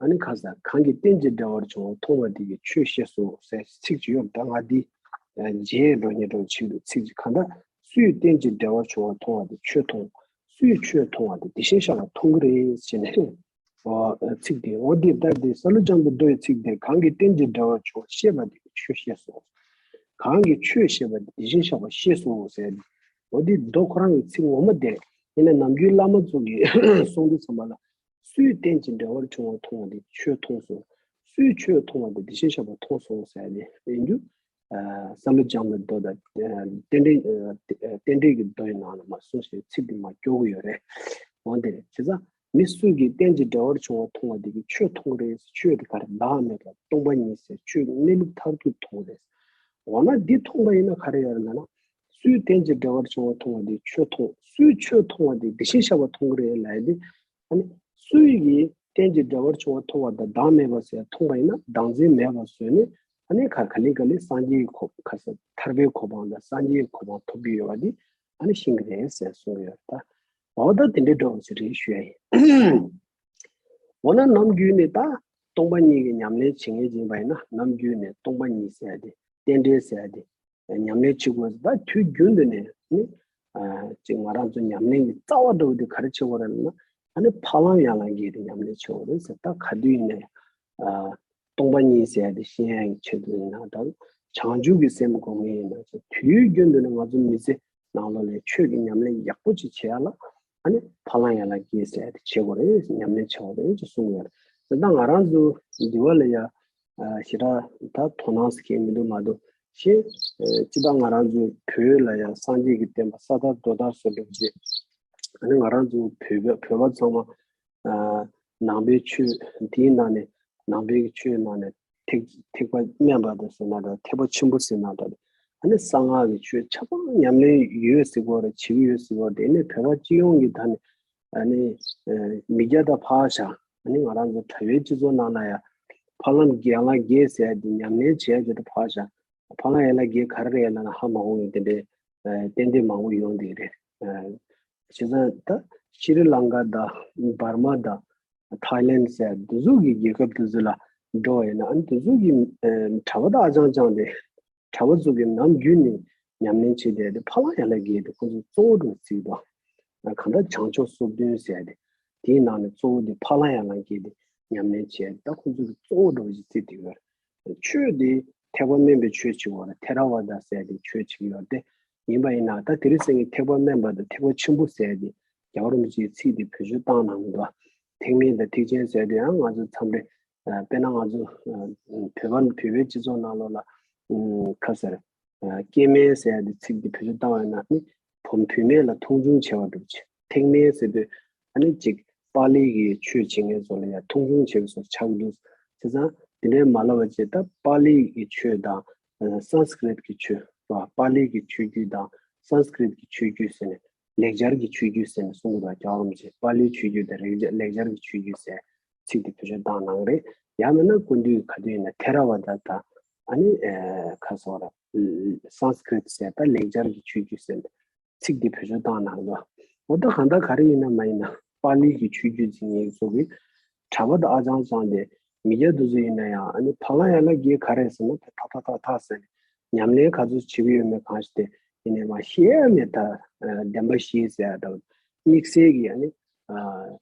ཨ་ནི་ཁ་ས་གང་གིས་རྟེན་ཅིང་འབྲེལ་བར་འབྱུང་བ་མཐོང་བ་དེ་གིས་ཆོས་ཤེས་སོ་ཟེར་ཚིག་ཅིག་ཡོད། ད་ང་འདི་རྗེས་འགྲོ་ཉེ་འགྲོ་ཆེད་དུ་ཚིག་ཅིག་གང་ལྟར་སུས་རྟེན་ཅིང་འབྲེལ་བར་འབྱུང་བ་མཐོང་བ་དེ་ཆོས་མཐོང་། སུས་ཆོས་མཐོང་བ་དེ་དེ་བཞིན་གཤེགས་པ་མཐོང་གི་རེད་ཟེར་ནས་ཚིག་དེ་འོ་དེ་ལྟར་དེ་ས་ལུ་སྦྱངས་པའི་མདོ་ཡི་ཚིག་དེ་གང་གིས་རྟེན་ཅིང་འབྲེལ་བར་འབྱུང་བ་ཤེས་པ་དེ་གིས་ཆོས་ཤེས་སོ། གང་གིས་ཆོས་ཤེས་པ་དེ་དེ་བཞིན་གཤེགས་པ་ཤེས་སོ་ཟེར། འོ་དེ་མདོ་ཁོ་རང་གི་ཚིག་ངོ་མ་དེ་ཡིན་ན་ནམ་རྒྱུན་བླ་མ་ཚོ་གིས་གསུང་དུས་ཚང་མ་ལ། སུས་རྟེན་ཅིང་འབྲེལ་བར་འབྱུང་བ་མཐོང་བ་དེ་ཆོས་མཐོང་སོ། སུས་ཆོས་མཐོང་བ་དེ་དེ་བཞིན་གཤེགས་པ་མཐོང་སོ་ཟེར་ནས་ཡིན་རྒྱུ། ས་ལུ་སྦྱངས་པའི་མདོ་དང་རྟེན་འབྲེལ་རྟེན་འབྲེལ་གྱི་མདོ་ཡི་ནང་ལ་མ་གསུངས་ཤིང་ཚིག་དེ་མ་སྐྱོར་གི་ཡོད་རེད། འོན་ཏེ་བྱས་ཙང་མི་སུ་གིས་རྟེན་ཅིང་འབྲེལ་བར་འབྱུང་བ་མཐོང་བ་དེ་གིས་ཆོས་མཐོང་གི་རེད། ཆོས་དེ་ག་རེ་བདག་མེད་པ་སྟོང་པ་ཉིད་ཟེར་ཆོས་ཀྱི་གནས་ལུགས་མཐར་ཐུག་མཐོང་གི་རེད། འོ་ན་འདི་མཐོང་པ་ཡིན་ན་ག་རེ་ཡོད་རེད་ལབ་ན། སུས་རྟེན་ཅིང་འབྲེལ་བར་འབྱུང་བ་མཐོང་བ་དེ་ཆོས་མཐོང་། སུས་ཆོས་མཐོང་བ་དེ་དེ་བཞིན་གཤེགས་པ་མཐོང་གི་རེད་ལབ་ཡ་དེ། ཨ་ནི་སུ་ཡིས་རྟེན་ཅིང་འབྲེལ་བར་འབྱུང་བ་མཐོང་བ་དང་བདག་མེད་པ་ཟེར་མཐོང་བ་ཡིན་ན་བདག་འཛིན་མེད་པ་བཟོས་ནས་ཨ་ནི་ག་ག་ལེ་ག་ལེ་སངས་རྒྱས་ཀྱི་གོ་ཁ་ས་ཐར་པའི་གོ་འཕང་དང་སངས་རྒྱས་ཀྱི་གོ་འཕང་ཐོབ་ཀྱི་ཡོད་པ་འདི་ཨ་ནི་ཤེས་ཀྱི་རེད་ཟེར་གསུངས་ཡོད་ད། འོ་ད་དེ་འདྲའི་འགྲོ་བ་ཞིག་རེད་ཞུ་ཡ་ཡིན། འོ་ན་ནམ་རྒྱུན་ནས་ད་སྟོང་པ་ཉིད་ཀྱི་ཉམས་ལེན་བྱེད་མཁན་ཡིན་པ་ཡིན་ན་ནམ་རྒྱུན་ནས་སྟོང་པ་ཉིད་ཟེར་ཡ་དེ་རྟེན་འབྲེལ་ཟེར་ཡ་དེ། ཉམས་ལེན་བྱེད་དགོས་ད་དུས་རྒྱུན་དུ་ནས་ནི། ཅིག་ང་རང་ཚོ་ཉམས་ལེན་གྱི་རྩ་བ་འདྲ་བོ་དེ་ག་རེ་བྱེད་དགོས་རེད་ལབ་ན། ཨ་ནི་འཕགས་ལམ་ཡན་ལག་བརྒྱད་དེ་ཉམས་ལེན་བྱེད་དགོས་རེད་ཟེར། ད་ག་དུས་ནས། སྟོང་པ་ཉིད་ཟེར་ཡ་དེ་ཤེས་ཡ་ཡི་ཆེད་དུ་ཡིན་ན་འདྲ། བྱང་ཆུབ་ཀྱི་སེམས་སྒོམ་མཁན་ཡིན་ན་ཚོ་དུས་རྒྱུན་དུ་ནས་ང་ཚོ་མི་ཚེ་ནང་ལོགས་ལ་ཆོས་ཀྱི་ཉམས་ལེན་ཡག་པོ་ཅིག་བྱེད་ཡ་ལ། ཨ་ནི་འཕགས་ལམ་ཡན་ལག་བརྒྱད་ཟེར་ཡ་དེ་བྱེད་དགོས་རེད། ཉམས་ལེན་བྱེད་དགོས་རེད་ཅེས་གསུངས་ཡོད་རེད། ད་ང་རང་ཚོ་འདི་བ་ལ་ཡ། ཞེ་དྲག་ད་དོ་སྣང་ཟེར་མཁན་མི་འདུག་མ་གཏོགས། ཞེས། ཨ་སྤྱིར་བཏང་ང་རང་ཚོའི་བོད་ལ་ཡང་སངས་རྒྱས་ཀྱི་བསྟན་པ་ས་དར་རྡོ་དར་བཟོ་འདྲ་ཅིག་ཨ་ནི་ང་རང་ཚོ་བོད་པ་བོད་པ་ཚང་མ་ཨ་ནང་པའི་ཆོས་འདིའི་ནང་ནས་ནང་པའི་ཆོས་ནང་ནས་ཐེག་ཐེག་པ་དམན་པ་དང་ཟེར་ན་འདྲ། ཐེག་པ་ཆེན་པོ་ཟེར་ན་འདྲ། ཨ་ནི་གསང་སྔགས་ཀྱི་ཆོས་ཆ་ཚང་ཉམས་ལེན་ཡོད་ཟེར་གོ་རེད། བྱེད་ཀྱི་ཡོད་ཟེར་གོ་རེད། དེ་ནས་བོད་པ་སྤྱི་ཡོངས་ཀྱི་ད་ནི་ཨ་ནི་ཨ་མི་སྐྱ་དང་ཕར་བཞག་ཨ་ནི་ང་རང་ཚོ་དྲ་བའི་སྤྱི་ཚོགས་ནང་ལ་ཡང་ཕ་ལམ་རྒན་ལགས་རྒས་ཟེར་ཡ་དེ་ཉམས་ལེན་བྱས་རྗེས་དང་ཕར་བཞག་ཕ་ལམ་ཡན་ལག་བརྒྱད་ག་རེ་རེད་ལབ་ན་ཧ་མ་གོ་མཁན་དེ་འདྲའི་ཨ་ཏན་ཏན་མང་པོ་ཡོང་བསྡད་ཀྱི་རེད། ཨ་བྱས་ཙང་ད་ཤྲི་ལང་ཀ་དང་འབར་མ་དང་ཐའི་ལེན་ཟེར་འདི་ཚོ་གི་རྒྱལ་ཁབ་དེ་ཚོ་ལ་འགྲོ་བ་ཡིན་ན། ཨ་ནི་དེ་ཚོ་གི་ཨ་གྲྭ་པ་དང་ཨ་ཅང་ཅང་དེ་གྲྭ་པ་ཚོ་གི་ནམ་རྒྱུན་ནས་ཉམས་ལེན་བྱེད་བསྡད་དེ་ཕ་ལམ་ཡན་ལག་བརྒྱད་དེ་ཁོ་ཚོ་གཙོ་བོ་འགྲོ་བརྩིས་དོ། གང་ལྟར་བྱང་ཆུབ་སོ་བདུན་ཟེར་ཏེ། དེའི་ནང་ནས་གཙོ་བོ་དེ་ཕ་ལམ་ཡན་ལག་བརྒྱད་དེ་ཉམས་ལེན་བྱས། ད་ཁོ་ཚོ་གི་གཙོ་བོ་འགྲོ་བཞིན་བརྩིས་དེ་ཡོད། ཆོས་དེ་ཐེག་པ་དམན་པའི་ཆོས་བྱེད་དགོས་རེད། ཐེ་ར་ཝ་ད་ཟེར་ཏེ་ཆོས་བྱེད་ཀྱི་ཡོད་དེ། ཡིན་པ་ཡིན་ན་ད་དེ་རིང་སང་ཉིན་ཐེག་པ་དམན་པ་དང་ཐེག་པ་ཆེན་པོ་ཟེར་ཏེ་རྒྱལ་བ་རིན་པོ་ཆེའི་ཚིག་དེ་བེད་སྤྱོད་བཏང་གནང་གི་འདུག་ཐེག་དམན་དང་ཐེག་ཆེན་ཟེར་ཏེ་ཡང་ང་ཚོ་མཚམས་རེ་ཨ་དཔེར་ན་ང་ཚོ་ཨ་བོད་པ་བོད་པའི་སྤྱི་ཚོགས་ནང་ལོགས་ལ་ཨ་ག་ཟེར། ཨ་སྐྱེ་དམན་ཟེར་ཡ་དེ་ཚིག་དེ་བེད་སྤྱོད་བཏང་བ་ཡིན་ན་ནི་བུ་བུད་མེད་ལ་མཐོང་ཆུང་བྱས་པ་འདྲ་བྱས། ཐེག་དམན་ཟེར་དུས་ཨ་ནི་ཅིག་པཱ་ལི་གི་ཆོས་བྱེད་མཁན་ཚོ་ལ་ཡང་མཐོང་ཆུང་བྱས་པ་བཟོ་ཆགས་འདུག་བྱས་ཙང་དེ་འདྲའི་མ་ལབ་པ་བྱས། ད་པཱ་ལི་གི་ཆོས་དང་ཨ་སཾ་སྐྲྀཏ་གི་ཆོས་རེད་པ། པཱ་ལི་གི་ཆོས་བརྒྱུད་དང་སཾ་སྐྲྀཏ་གི་ཆོས་བརྒྱུད་ཟེར་ནས་ལེགས་སྦྱར་གྱི་ཆོས་བརྒྱུད་ཟེར་ནས་གསུང་གི་འདུག་རྒྱལ་བ་རིན་པོ་ཆེས་པཱ་ལིའི་ཆོས་བརྒྱུད་དང་ལེགས་སྦྱར་ལེགས་སྦྱར་གྱི་ཆོས་བརྒྱུད་ཟེར་ཚིག་དེ་བེད་སྤྱོད་བཏང་གནང་རེད། ཡང་མིན་ན་སྐུ་མདུན་གྱིས་ག་དུས་ཡིན་ན་ཐེ་ར་ཝ་ད་དང་ཨ་ནི་ཨ་ག་ཟེར་བ་རེད། སཾ་སྐྲྀཏ་ཟེར་ད་ལེགས་སྦྱར་གྱི་ཆོས་བརྒྱུད་ཟེར་ཚིག་དེ་བེད་སྤྱོད་བཏང་གནང་འདུག་འོ་ད་གང་ལྟར་ག་རེ་ཡིན་ན་མ་ཡིན་ན་པཱ་ལི་གི་ཆོས་བརྒྱུད་འཛིན་མཁན་ཚོ་གིས་གྲྭ་པ་དང་ཨ་ཅང་ཅང་དེ་མི་སྐྱ་དེ་ཚོ་ཡིན་ན་ཡང་ཨ་ནི་ཕ་ལམ་ཡན་ལག་བརྒྱད་ག་རེ་ཟེར་ན་ཐག་ཐག་ཐག་ཐག་ཟེར་ནས་ཉམས་ལེན་ག་ཚོད་བྱེད་ཀྱི་ཡོད་མེད་གང་ཞིག་དེ་ཡིན་ནའི་མ་ཤེས་ཡ་མེད། ད་ཨ་བདེན་པ་བཞི་ཟེར་ཡ་དང་དམིགས་བསལ་གྱི་ཨ་ནི་ཨ་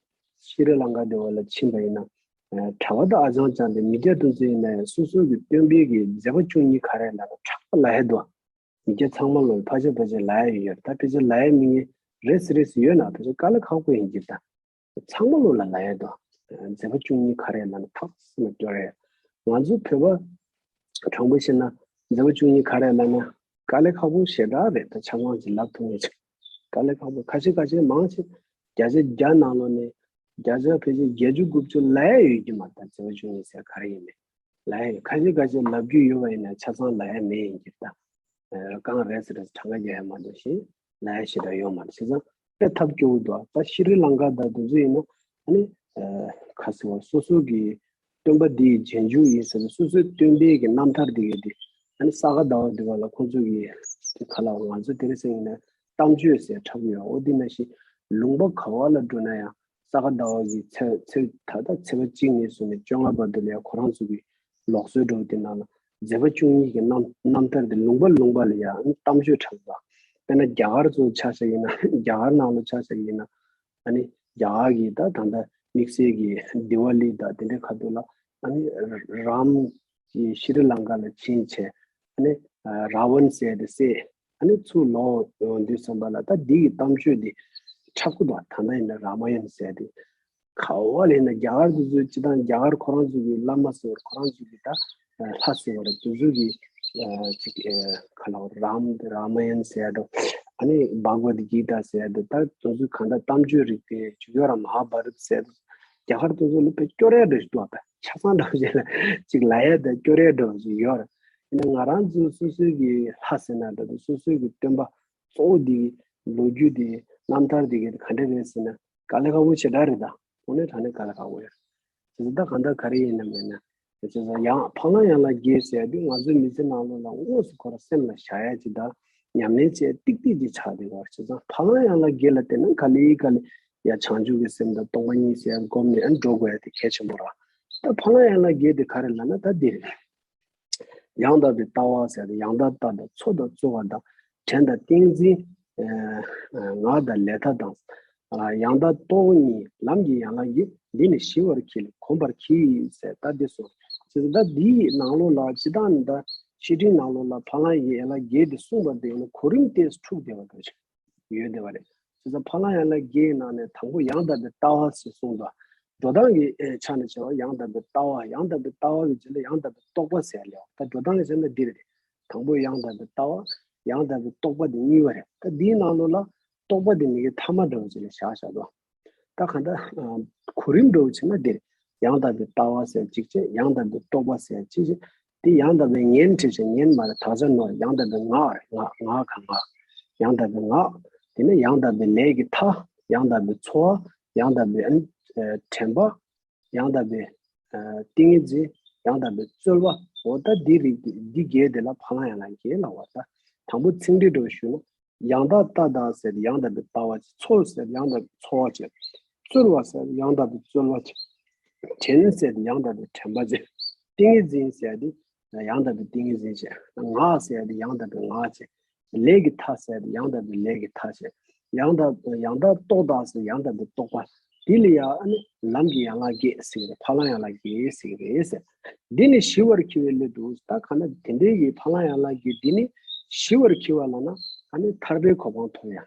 ཤྲི་ལང་ཀ་དེ་བ་ལ་ཕྱིན་པ་ཡིན་ན་ཨ་གྲྭ་པ་དང་ཨ་ཅང་ཅང་དེ་མི་སྐྱ་དེ་ཚོ་ཡིན་ན་ཡང་སོ་སོ་གི་སྟོན་པའི་གི་མཛད་པ་བཅུ་གཉིས་ག་རེ་ལབ་ན་ཕྲག་པ་ལབ་ཡ་འདུག་མི་སྐྱ་ཚང་མ་ལོ་ཕལ་ཆེར་ཕལ་ཆེར་ལབ་ཡ་ཡོད་ཡོད། ད་ཕལ་ཆེར་ལབ་ཡ་མི་ངན་རེ་ཟེར་རེ་ཟེར་ཡོད་ན་ཕལ་ཆེར་དཀའ་ལས་ཁག་པོ་ཡིན་གྱི། ད་ཚང་མ་ལོ་ལ་ལབ་ཡ་འདུག་མཛད་པ་བཅུ་གཉིས་ག་རེ་ལབ་ན་ཐག་སེ་མ་སྐྱོར་ཡ། ང་ཚོ་བོད་པ་དྲང་པོ་བཤད་ན་མཛད་པ་བཅུ་གཉིས་ག་རེ་ལབ་ན་དཀའ་ལས་ཁག་པོ་ཞེ་དྲག་རེད། ད་ཆ་ཚང་ཅིག་ལབ་ཐུབ་ངེས་ཅིག་དཀའ་ལས་ཁག་པོ་ཁ་ཤས་ཁ་ཤས་མང་ཆེ་བརྒྱ་ཆ་བརྒྱ་ནང་ལོགས་ནས་བརྒྱ་ཆ་ཕལ་ཆེར་བརྒྱད་ཅུ་དགུ་བཅུ་ལབ་ཡ་ཡོད་ཀྱི་མ་རེད། ད་མཛད་པ་བཅུ་གཉིས་ཟེར་ག་རེ་ཡིན་མིན། ལབ་ཡ་ཡོད། ཁ་ཤས་ཁ་ཤས་ལབ་རྒྱུ་ཡོད་པ་ཡིན་ན་ཆ་ཚང་ལབ་ཡ་མེད་ཡིན་གྱི། ད་ཨ་གང་རེད་ཟེར་རེད་གྲངས་ཀ་རྒྱག་ཡ་མ་གཏོགས་ཤིང་ལབ་ཡ་ཞེ་དྲག་ཡོད་མ་རེད། བྱས་ཙང་དཔེ་ཐབས་སྐྱོ་བོ་འདུག་ད་ཤྲི་ལང་ཀ་དང་དེ་ཚོ་ཡིན་ན་ཨ་ནི་ཨ་ག་ཟེར་བ་སོ་སོ་གི་སྟོན་པ་འདི་ཡི་རྗེས་འཇུག་ཡིན་ཟེར་ནས་སོ་སོའི་སྟོན་པའི་གི་རྣམ་ཐར་འདི་གི་དེ་ཨ་ནི་ས་ག་ཟླ་བ་འདི་བ་ལ་ཁོང་ཚོ་གི་དེ་ག་ལ་ང་ཚོ་དེ་རིང་སང་ཡིན་ན་གཏམ་བརྗོད་ཟེར་འཁྲབ་ཡོད། འོ་དེ་ནང་བཞིན་ལུང་པ་ག་བ་ལ་འགྲོ་ན་ཡང་ས་ག་ཟླ་བ་གི་ཚེས་ཚེས་ད་ལྟ་ཚེས་པ་གཅིག་ནས་བཟུང་ནས་བཅོ་ལྔ་བར་དུ་ལ་ཡང་ཁོ་རང་ཚོ་གི་ལུགས་སྲོལ་འདྲ་བོ་དེ་ནང་ལ་མཛད་པ་བཅུ་གཉིས་ཀྱི་རྣམ་རྣམ་ཐར་དེ་ལུང་པ་ལུང་པ་ལ་ཡང་གཏམ་བརྗོད་འཁྲབ་པ། དཔེར་ན་རྒྱ་གར་ཚོ་ཆ་བཞག་ཡིན་ན་རྒྱ་གར་ནང་ལ་ཆ་བཞག་ཡིན་ན་ཨ་ནི་རྒྱ་གར་གྱི་ད་ད་ལྟ་དམིགས་བསལ་གྱི་དི་ཝ་ལི་དང་དེ་འདྲའི་ཁ་ཐུག་ལ་ཨ་ནི་རཱམ་གྱི་ཤྲི་ལང་ཀ་ལ་ཕྱིན་བྱས་ཨ་ནི་རཱ་ཝན་ཟེར་དེ་བསད། ཨ་ནི་ཚུར་ལོག་ཡོང་དུས་ཙམ་པ་ལ་ད་འདི་གི་གཏམ་བརྗོད་འདི་འཁྲབ་ཀྱི་འདུག་ད་ལྟ་ཡིན་ན་རཱ་མ་ཡན་ཟེར་དེ། ག་བ་ལ་ཡིན་ན་རྒྱ་གར་དེ་ཚོའི་སྤྱི་བཏང་རྒྱ་གར་ཁོ་རང་ཚོ་གི་བླ་མ་ཟེར་བ་ཁོ་རང་ཚོ་གི་ད་ལྷ་ཟེར་བ་རེད། དེ་ཚོ་གི་ཅིག་ག་ལ་རཱམ་རཱ་མ་ཡན་ཟེར་དོ། ཨ་ནི་བྷག་ཝད་གི་ཏཱ་ཟེར་དོ། ད་དེ་ཚོ་གང་ལྟར་གཏམ་བརྗོད་རིགས་དེ་ཇོ་ཇོ་ར་མ་ཧཱ་བྷ་རད་ཟེར་དོ། རྒྱ་གར་དེ་ཚོ་ལ་དཔེ་སྐྱོ་ར་འདྲ་ཞིག་འདུག་ཨ་ཆ་ཚང་འདྲ་བོ་ཞིག་ལ་ཅིག་ལབ་ཡ་དང་སྐྱོ་ར་འདྲ་བོ་ཞིག་ཡོད་རེད། ཡིན་ན་ང་རང་ཚོ་སོ་སོའི་གི་ལྷ་ཟེར་ན་འདྲ་དང་སོ་སོའི་གི་སྟོན་པ་གཙོ་བོ་འདི་གི་ལོ་རྒྱུས་འདི་གི་རྣམ་ཐར་འདི་གི་ག་འདྲ་རེད་ཟེར་ན་དཀའ་ལས་ཁག་པོ་ཞེ་དྲག་རེད། ད་དངོས་གནས་དྲང་གནས་དཀའ་ལས་ཁག་པོ་ཡོད། དེ་ཚོ་ད་གང་ལྟར་ག་རེ་ཡིན་ནམ་མེད་ན་དེ་ཚོ་ཡང་ཕ་ལམ་ཡན་ལག་བརྒྱད་ཟེར་དུས་ང་ཚོའི་མི་ཚེ་ནང་ལོགས་ལ་དངོས་སུ་ཁོ་རང་སེམས་ལ་བཞག་ཡ་ཅིག་དང་ཉམས་ལེན་བྱས་ཏིག་ཏིག་ཅིག་ཆགས་བསྡད་ཡོད་རེད། བྱས་ཙང་ཕ་ལམ་ཡན་ལག་བརྒྱད་ལ་བརྟེན་ནས་ག་ལེ་ག་ལེ་ཡ་བྱང་ཆུབ་ཀྱི་སེམས་དང་སྟོང་པ་ཉིད་ཟེར་ཡ་སྒོམ་ནས་ཨ་འགྲོ་དགོས་ཡ་དེ་གལ་ཆེན་པོ་རེད། ད་ཕ་ལམ་ཡན་ལག་བརྒྱད་དེ་ག་རེ་ལབ་ན་ད་འདི་རེད། ཡང་དག་པའི་ལྟ་བ་ཟེར་ཏེ་ཡང་དག་ལྟ་དང་འཚོ་དང་རྩོལ་བ་དང་དྲན་དང་ཏིང་འཛིན་ཨ་ངག་དང་ལས་མཐའ་དང་། ཡང་དག་རྟོག་གཉིས་ལམ་གྱི་ཡན་ལག་བརྒྱད། འདི་ནི་ཞི་བར་གྱིས་གོམས་པར་གྱིས་ཟེར་ད་འདི་སོ། ཟེར་ད་འདིའི་ནང་ལོགས་ལ་སྤྱི་བཏང་ནི་ད་བཤེས་སྤྲིང་ནང་ལོགས་ལ་ཕ་ལམ་གྱི་ཡན་ལག་བརྒྱད་དེ་གསུངས་པ་དེ་ནི་གོ་རིམ་ཏོག་ཙམ་འཁྲུག་བསྡད་པ་འདྲ་ཞིག་ཡོད་བསྡད་པ་རེད། ཟེར་ད་ཕ་ལམ་ཡན་ལག་བརྒྱད་ནང་ནས་དང་པོ་ཡང་དག་པའི་ལྟ་བ་ཞེས་གསུངས་འདུག་འགྲོ་སྟངས་ཀྱི་ཆ་ནས་བྱས་པ་ཡང་དག་པའི་ལྟ་བ། ཡང་དག་པའི་ལྟ་བ་གི་རྗེས་ལ་ཡང་དག་པའི་རྟོག་པ་ཟེར་ལེའོ། ད་འགྲོ་སྟངས་ཀྱི་ཆ་ནས་འདི་རེད། དང་པོ་ཡང་དག་པའི་ལྟ་བ། ཡང་དག་པའི་རྟོག་པ་དེ་གཉིས་པ་རེད། ད་འདིའི་ནང་ལོགས་ལ་རྟོག་པ་དེ་མི་དགེ་ཐ་མ་འདྲ་བོ་ཅིག་ལ་བཞག་བཞག་འདུག་ད་གང་ལྟར་གོ་རིམ་འདྲ་བོ་བྱས་ན་འདིར་ཡང་དག་པའི་ལྟ་བ་ཟེར་གཅིག་བྱས། ཡང་དག་པའི་རྟོག་པ་ཟེར་གཅིག་བྱས། དེ་ཡང་དག་པའི་ངན་བྲིས་བྱས། ངན་མ་རེད། དག་ཆ་ནོར། ཡང་དག་པའི་ངག་རེད། ངག་ངག་ག་ངག་ཡང་དག་པའི་ངག་དེ་ནས་ཡང་དག་པའི་ལས་ཀྱི་མཐའ། ཡང་དག་པའི་འཚོ་བ། ཡང་དག་པའི་ཨ་ནི་ཨ་དྲན་པ། ཡང་དག་པའི་ཨ་ཏིང་ངེ་འཛིན། ཡང་དག་པའི་རྩོལ་བ། འོ་ད་འདི་རིགས་འདི་འདི་བརྒྱད་དེ་ལ་ཕ་ལ་ཡང་ལ་བརྒྱད་ལབ་པ། ད་དང་པོ་ཚིག་འགྲེལ་འདྲ་བོ་ཞུས་ན། ཡང་དག་ལྟ་དང་ཟེར་ཏེ་ཡང་དག་པའི་ལྟ་བ་བྱེད། འཚོ་ཟེར་ཏེ་ཡང་དག་པའི་འཚོ་བ་བྱེད། རྩོལ་བ་ཟེར་ཏེ་ཡང་དག་པའི་རྩོལ་བ་བྱེད། དྲན་ཟེར་ཏེ་ཡང་དག་པའི་དྲན་པ་བྱེད། ཏིང་ངེ་འཛིན་ཟེར་ཏེ་ཡང་དག་པའི་ཏིང་ངེ་འཛིན་བྱེད། ངག་ཟེར་ཏེ་ཡང་དག་པའི་ངག་བྱེད། ལས་ཀྱི་མཐའ་ཟེར་ཏེ་ཡང་དག་པའི་ལས་ཀྱི་མཐའ་བྱེད། ཡང་དག་ཡང་དག་རྟོག་དང་ཟེར་ཡང་དག་པའི་རྟོག་པ། དེ་ལ་ཡང་ཨ་ནི་ལམ་གྱི་ཡན་ལག་བརྒྱད་ཟེར་གྱི་རེད། ཕ་ལ་ཡང་ལ་བརྒྱད་ཟེར་གྱི་རེད་ཟེར། འདི་ནི་ཞི་བར་གྱུར་པའི་སླད་དུ། ད་གང་ན་དེ་འདྲའི་གི་ཕ་ལ་ཡང་ལ་བརྒྱད་འདི་ནི་ཞི་བར་གྱུར་པ་ལབ་ན་ཨ་ནི་ཐར་པའི་གོ་འཕང་ཐོབ་ཡ།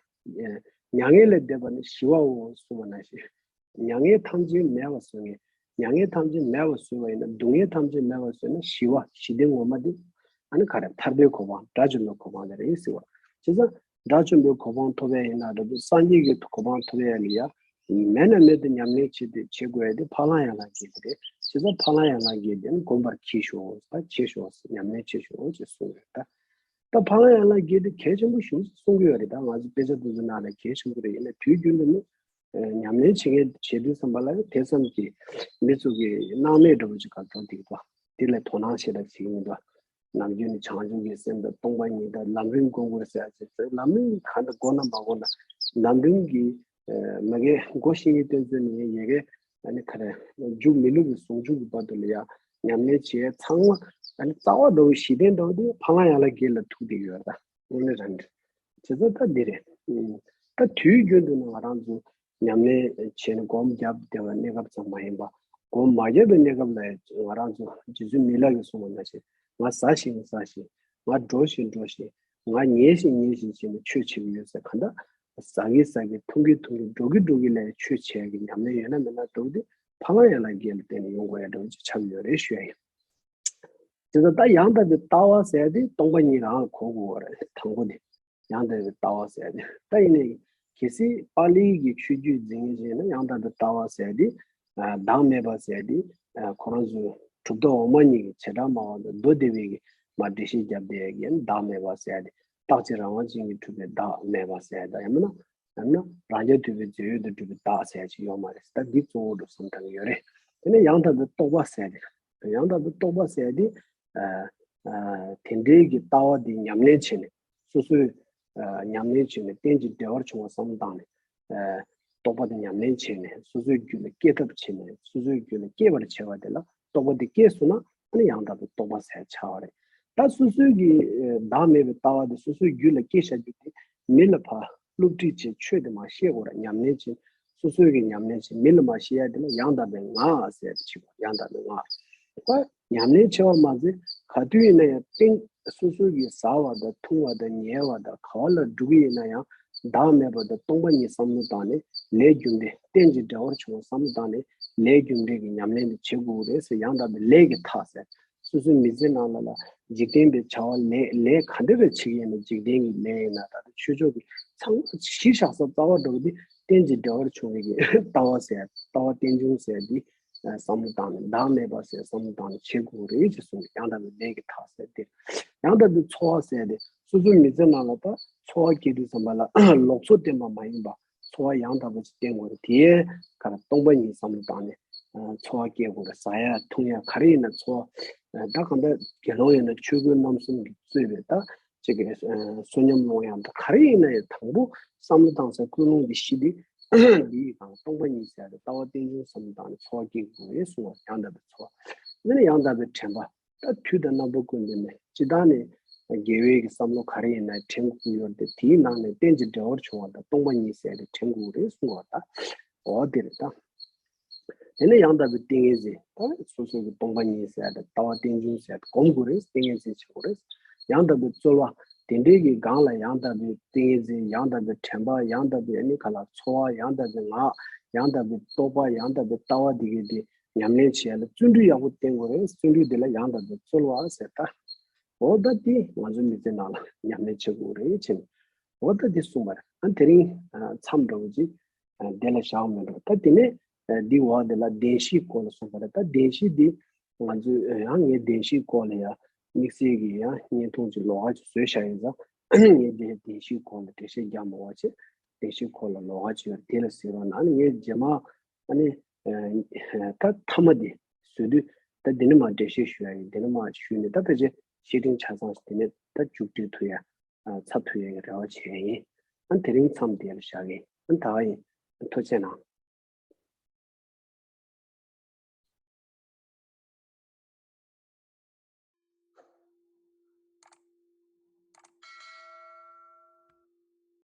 མྱ་ངན་ལས་འདས་པ་ནི་ཞི་བའོ་གསུངས་པ་ནང་བཞིན། མྱ་ངན་ཐམས་ཅད་མེད་པར་བཟོ་མཁན། མྱ་ངན་ཐམས་ཅད་མེད་པར་བཟོས་པ་ཡིན་ན། སྡུག་བསྔལ་ཐམས་ཅད་མེད་པར་བཟོས་ན་ཞི་བ། ཞི་བདེ་ངོ་མ་དེ་ཨ་ནི་ག་རེ། ཐར་པའི་གོ་འཕང་། དགྲ་བཅོམ་པའི་གོ་འཕང་དེ་རེད་ཟེར་བ། བྱས་ཙང་དགྲ་བཅོམ་པའི་གོ་འཕང་ཐོབ་ཡ་ཡིན་ན་འདྲ་པོ། སངས་རྒྱས་ཀྱི་གོ་འཕང་ཐོབ་ཡ་ལ་ཡ་མེད་ན་མེད་དུ་ཉམས་ལེན་བྱེད་དུ་བྱེད་དགོས་ཡ་དེ་ཕ་ལ་ཡང་ལ་བརྒྱད་དེ་རེད། བྱས་ཙང་ཕ་ལ་ཡང་ལ་བརྒྱད་དེ་ནི་བསྒོམ་པར་གྱིས་ཤོག་ད་བྱེད་ཤོག་ཉམས་ལེན་བྱེད་ཤོག་ཅེས་གསུངས་ཡོད་ད། ད་ཕ་ལ་ཡང་ལ་བརྒྱད་དེ་གལ་ཆེན་པོ་ཞིག་གསུང་གི་ཡོད་རེད། ད་ང་ཚོ་དཔེ་ཆ་དེ་ཚོ་ནང་ལ་གལ་ཆེན་པོ་རེད། ཡིན་ན་དུས་རྒྱུན་དུ་ནི་ཨ་ཉམས་ལེན་བྱེད་མཁན་བྱེད་དུས་ཙམ་པ་ལ་དེ་ཙམ་གྱིས་མི་ཚོ་གི་སྣང་མེད་འདྲ་པོ་ཅིག་ག་འགྲོ་འདུག་པ། དེ་ལ་དོ་སྣང་ཞེ་དྲག་བྱེད་ཀྱི་མི་འདུག་ནམ་རྒྱུན་ནི་བྱང་ཆུབ་ཀྱི་སེམས་དང་སྟོང་པ་ཉིད་དང་ལམ་རིམ་སྒོམ་དགོས་ཟེར་ཡ་ཅིག་ཟེར། ལམ་རིམ་གང་དུ་དགོས་ན་མ་དགོས་ན། ལམ་རིམ་གྱི་ཨ་མ་གི་སྒོ་ཤེས་ཀྱི་དོན་ཚོད་ནི་ཡ་གི་ཨ་ནི་ག་རེ་མཇུག་མི་ལུས་ཀྱི་ཟུང་འཇུག་གི་བར་དུ་ལ་ཡ་ཉམས་ལེན་བྱེད་ཡ་ཚང་མ་ཨ་ནི་རྩ་བ་འདྲ་བོ་གཞི་རྟེན་འདྲ་བོ་དེ་ཕ་ལ་ཡང་ལ་བརྒྱད་ལ་ཐུག་བསྡད་ཡོད་རེད། ད་དངོས་གནས་རང་རེད། བྱས་ཙང་ད་འདི་རེད། ཨུམ། ད་དུས་རྒྱུན་དུ་ནི་ང་རང་ཚོ་ཉམས་ལེན་བྱས་ནས་སྒོམ་བརྒྱབ་བསྡད་པ་གནས་སྐབས་ཙམ་མ་ཡིན་པ། སྒོམ་མ་བརྒྱབ་པའི་གནས་སྐབས་ལ་ང་རང་ཚོ་རྗེ་བཙུན་མི་ལ་གིས་གསུངས་པ་ནང་བཞིན། ང་ཟ་ཞིང་ཟ་ཞིང་། ང་འགྲོ་ཞིང་འགྲོ་ཞིང་། ང་ཉལ་ཞིང་ཉལ་ཞིང་བྱས་ནས་ཆོས་བྱེད་ཀྱི་ཡོད་ཟེར། གང་ལྟར་ཟ་གི་ཟ་གི་འཐུང་གི་འཐུང་གི་འགྲོ་གི་འགྲོ་གི་ལ་ཆོས་བྱེད་ཀྱི་ཉམས་ལེན་ཡོད་ན་མེད་ན་འདྲ་བོ་དེ་ཕ་ལ་ཡང་ལ་བརྒྱད་ལ་བརྟེན་ནས་ཡོང་དགོས་ཡ་འདྲ་བོ་ཅིག་ཆགས་ཀྱི་ཡོད་རེད་ཞུ་ཡ་ཡིན། དེ་ལྟར་ད་ཡང་དག་པའི་ལྟ་བ་ཟེར་དེ་སྟོང་པ་ཉིད་རང་ལ་གོ་དགོས་པ་རེད། དང་པོ་དེ་ཡང་དག་པའི་ལྟ་བ་ཟེར་དེ། ད་ཡིན་ནའི་གལ་སྲིད་པཱ་ལིའི་གི་ཆོས་བརྒྱུད་འཛིན་མཁན་ཞིག་ཡིན་ན་ཡང་དག་པའི་ལྟ་བ་ཟེར་དེ་ཨ་བདག་མེད་པ་ཟེར་དེ་ཨ་ཁོ་རང་ཚོའི་གྲུབ་མཐའ་འོག་མ་གཉིས་ཀྱི་བྱེ་བྲག་སྨྲ་བ་དང་མདོ་སྡེ་པའི་གི་མ་འགྲེལ་བཤད་བརྒྱབ་བསྡད་ཡ་གི་བདག་མེད་པ་ཟེར་དེ། རྟག་གཅིག་རང་དབང་ཅན་གྱིས་གྲུབ་པའི་བདག་མེད་པ་ཟེར་དེ། ཡང་མིན་ན་ཡང་ན་རང་རྐྱ་ཐུབ་པའི་རྫས་ཡོད་དུ་གྲུབ་པའི་བདག་ཟེར་ཅིག་ཡོད་མ་རེད། ད་འདི་གཙོ་བོ་འདྲ་བསམ་བཏང་གི་ཡོད་རེད། དེ་ནས་ཡང་དག་པའི་རྟོག་པ་ཟེར་དེ། ཡང་དག་པའི་རྟོག་པ་ཟེར་དེ་ཨ་ཨ་དེ་འདྲའི་གི་ལྟ་བ་འདི་ཉམས་ལེན་བྱས་ནས་སོ་སོའི་ཨ་ཉམས་ལེན་བྱས་ནས་རྟེན་ཅིང་འབྲེལ་བར་འབྱུང་བ་བསམ་བློ་བཏང་ནས་ཨ་རྟོག་པ་དེ་ཉམས་ལེན་བྱས་ནས་སོ་སོའི་རྒྱུད་ལ་སྐྱེ་ཐབས་བྱས་ནས་སོ་སོའི་རྒྱུད་ལ་སྐྱེ་བར་བྱ་བ་དེ་ལ་རྟོག་པ་དེ་སྐྱེས་སོང་ན་ཨ་ནི་ཡང་དག་པའི་རྟོག་པ་ཟེར་ཆགས་པ་རེད། ད་སོ་སོའི་གི་ཨ་བདག་མེད་པའི་ལྟ་བ་དེ་སོ་སོའི་རྒྱུད་ལ་སྐྱེ་བཞག་རྒྱུ་དེ་མི་ལ་ཕར་སློབ་ཁྲིད་བྱས་ཆོས་དེ་མར་བཤད་དགོས་ར། ཉམས་ལེན་བྱས་སོ་སོའི་གི་ཉམས་ལེན་བྱས་མི་ལ་མར་བཤད་ཡ་དེ་ལ་ཡང་དག་པའི་ངག་ཟེར་དེ་བྱེད་དགོས། ཡང་དག་པའི་ངག་ཁོ་ཉམས་ལེན་བྱས་པ་མ་ཟད་ག་དུས་ཡིན་ན་ཡང་རྟེན་སོ་སོའི་གི་ཟ་བ་དང་འཐུང་བ་དང་ཉལ་བ་དང་ག་བ་ལ་འགྲོ་གི་ཡིན་ན་ཡང་བདག་མེད་པ་དང་སྟོང་པ་ཉིད་བསམ་བློ་བཏང་ནས་ལས་རྒྱུ་འབྲས་རྟེན་ཅིང་འབྲེལ་བར་འབྱུང་བ་བསམ་བློ་བཏང་ནས་ལས་རྒྱུ་འབྲས་ཀྱི་ཉམས་ལེན་དེ་བྱེད་དགོས་རེད་ཟེར། ཡང་དག་པའི་ལས་ཀྱི་མཐའ་ཟེར། སོ་སོའི་མི་ཚེ་ནང་ལ་ལ་འཇིག་རྟེན་པའི་བྱ་བ་ལས་ལས་ག་འདྲ་རེ་བྱེད་ཀྱི་ཡིན་ན་འཇིག་རྟེན་གྱི་ལས་ཡིན་ན་ད་ལྟ་ཆོས་ཕྱོགས་ཀྱི་ཚང་མ་གཞི་བཞག་ས་རྩ་བ་འདྲ་བོ་འདི་རྟེན་ཅིང་འབྲེལ་བར་འབྱུང་བའི་གི་ལྟ་བ་ཟེར། ལྟ་བ་རྟེན་འབྱུང་ཟེར་འདི་བསམ་བློ་བཏང་ནས་བདག་མེད་པ་ཟེར་བསམ་བློ་བཏང་ནས་བྱེད་དགོས་རེད་ཅེས་གསུངས། ཡང་དག་པའི་ལས་ཀྱི་མཐའ་ཟེར་ཏེ། ཡང་དག་པའི་འཚོ་བ་ཟེར་ཏེ་སོ་སོའི་མི་ཚེ་ནང་ལ་ད་འཚོ་བ་སྐྱེལ་དུས་ཙམ་པ་ལ་ལོག་འཚོ་བསྟེན་པ་མ་ཡིན་པ། འཚོ་བ་ཡང་དག་པ་ཅིག་བསྟེན་དགོས་རེད། དེའི་ཁར་སྟོང་པ་ཉིད་བསམ་བློ་བཏང་ནས་ཨ་འཚོ་བ་སྐྱེལ་དགོས་རེད། ཟ་ཡ་འཐུང་ཡ་ག་རེ་ཡིན་ན་འཚོ་བ་ཨ་ད་གང་ལྟར་དགེ་སློང་ཡིན་ན་ཆོས་གོས་རྣམ་གསུམ་གྱིས་གཙོས་པའི་ད་ཅིག་གི་ཨ་བསོད་སྙོམས་སློང་ཡ་ད་ག་རེ་ཡིན་ན་ཡང་དང་པོ་བསམ་བློ་བཏང་ས་ཀུན་སློང་གི་གཞི་འདི་འདིའི་སྒང་སྟོང་པ་ཉིད་ཟེར་ཏེ་ལྟ་བ་རྟེན་འབྱུང་བསམ་བློ་བཏང་ནས་འཚོ་བ་སྐྱེལ་དགོས་རེད་གསུངས་པ། ཡང་དག་པའི་འཚོ་བ། འདི་ནི་ཡང་དག་པའི་དྲན་པ། ད་དུས་དང་རྣམ་པ་ཀུན་ཏུ་ནི་ཇི་ལྟར་ནི་དགེ་བའི་གི་བསམ་བློ་ག་རེ་ཡིན་ན་དྲན་དགོས་ཡོད་དེ། དེའི་ནང་ནས་རྟེན་ཅིང་འབྲེལ་བར་འབྱུང་བ་དང་སྟོང་པ་ཉིད་ཟེར་ཏེ་དྲན་དགོས་རེད་གསུངས་པ། ད་འོ་དེ་རེད་ད། དེ་ནས་ཡང་དག་པའི་ཏིང་ངེ་འཛིན། ད་སོ་སོ་གི་སྟོང་པ་ཉིད་ཟེར་ཏེ་ལྟ་བ་རྟེན་འབྱུང་ཟེར་ཏེ་སྒོམ་དགོས་རེད། ཏིང་ངེ་འཛིན་བྱེད་དགོས་རེད། ཡང་དག་པའི་རྩོལ་བ། དེ་འདྲའི་གི་སྒང་ལ་ཡང་དག་པའི་ཏིང་ངེ་འཛིན། ཡང་དག་པའི་དྲན་པ། ཡང་དག་པའི་ཨ་ནི་ག་ལ་འཚོ་བ། ཡང་དག་པའི་ངག་ཡང་དག་པའི་རྟོག་པ། ཡང་དག་པའི་ལྟ་བ་འདི་གའི་དེ་ཉམས་ལེན་བྱེད་ཡ་ལ་བརྩོན་འགྲུས་ཡག་པོ་བསྟེན་དགོས་རེད། བརྩོན་འགྲུས་དེ་ལ་ཡང་དག་པའི་རྩོལ་བ་ཟེར་ད། འོ་ད་དེ་ང་ཚོ་མི་ཚེ་ནང་ལ་ཉམས་ལེན་བྱེད་དགོས་རེད་ཅེས། འོ་ད་དེ་གསུངས་པ་རེད། ཨ་དེ་རིང་མཚམས་འདྲ་བོ་ཅིག་དེ་ལ་བཞག་མི་འགྲོ། ད་དེ་ནས་འདི་འོག་དེ་ལ་བདེན་བཞིའི་སྐོར་ལ་གསུངས་པ་རེད། ད་བདེན་བཞི་འདི་ང་ཚོས་ཡང་ངས་བདེན་བཞིའི་སྐོར་ལ་ཡང་དམིགས་བསལ་གྱི་ཡང་བརྙན་ཐུང་ཅིག་ལོགས་ཀ་ཅིག་བཟོས་བཞག་ཡིན་ཙང་། ངས་འདི་བདེན་བཞིའི་སྐོར་ལ་འགྲེལ་བཤད་རྒྱག་མ་བ་བྱས། བདེན་བཞིའི་སྐོར་ལ་ལོགས་ཀ་ཅིག་ཡོད་རེད། དེ་ལ་གཟིགས་རོགས་གནང་། ཨ་ནི་ངས་རྗེས་མ་ཨ་ནི་ད་མཐའ་མ་དེ་བཟོ་དུས་ད་འདི་ནས་མར་འགྲེལ་བཤད་ཞུ་ཡ་ཡིན། འདི་ནས་མར་ཞུས་ནས་ད་ཕལ་ཆེར་བཤད་ཐེངས་ཆ་ཚང་ཞིག་དེ་ནས་ད་མཇུག་སྒྲིལ་ཐུབ་ཡ། ཚར་ཐུབ་ཡ་གི་རེ་བ་བྱས་ཡིན། ཨ་དེ་རིང་མཚམས་དེ་ལ་བཞག་གི་ཡིན། ཨ་ད་ག་ཡིན། ཐུགས་རྗེ་གནང་།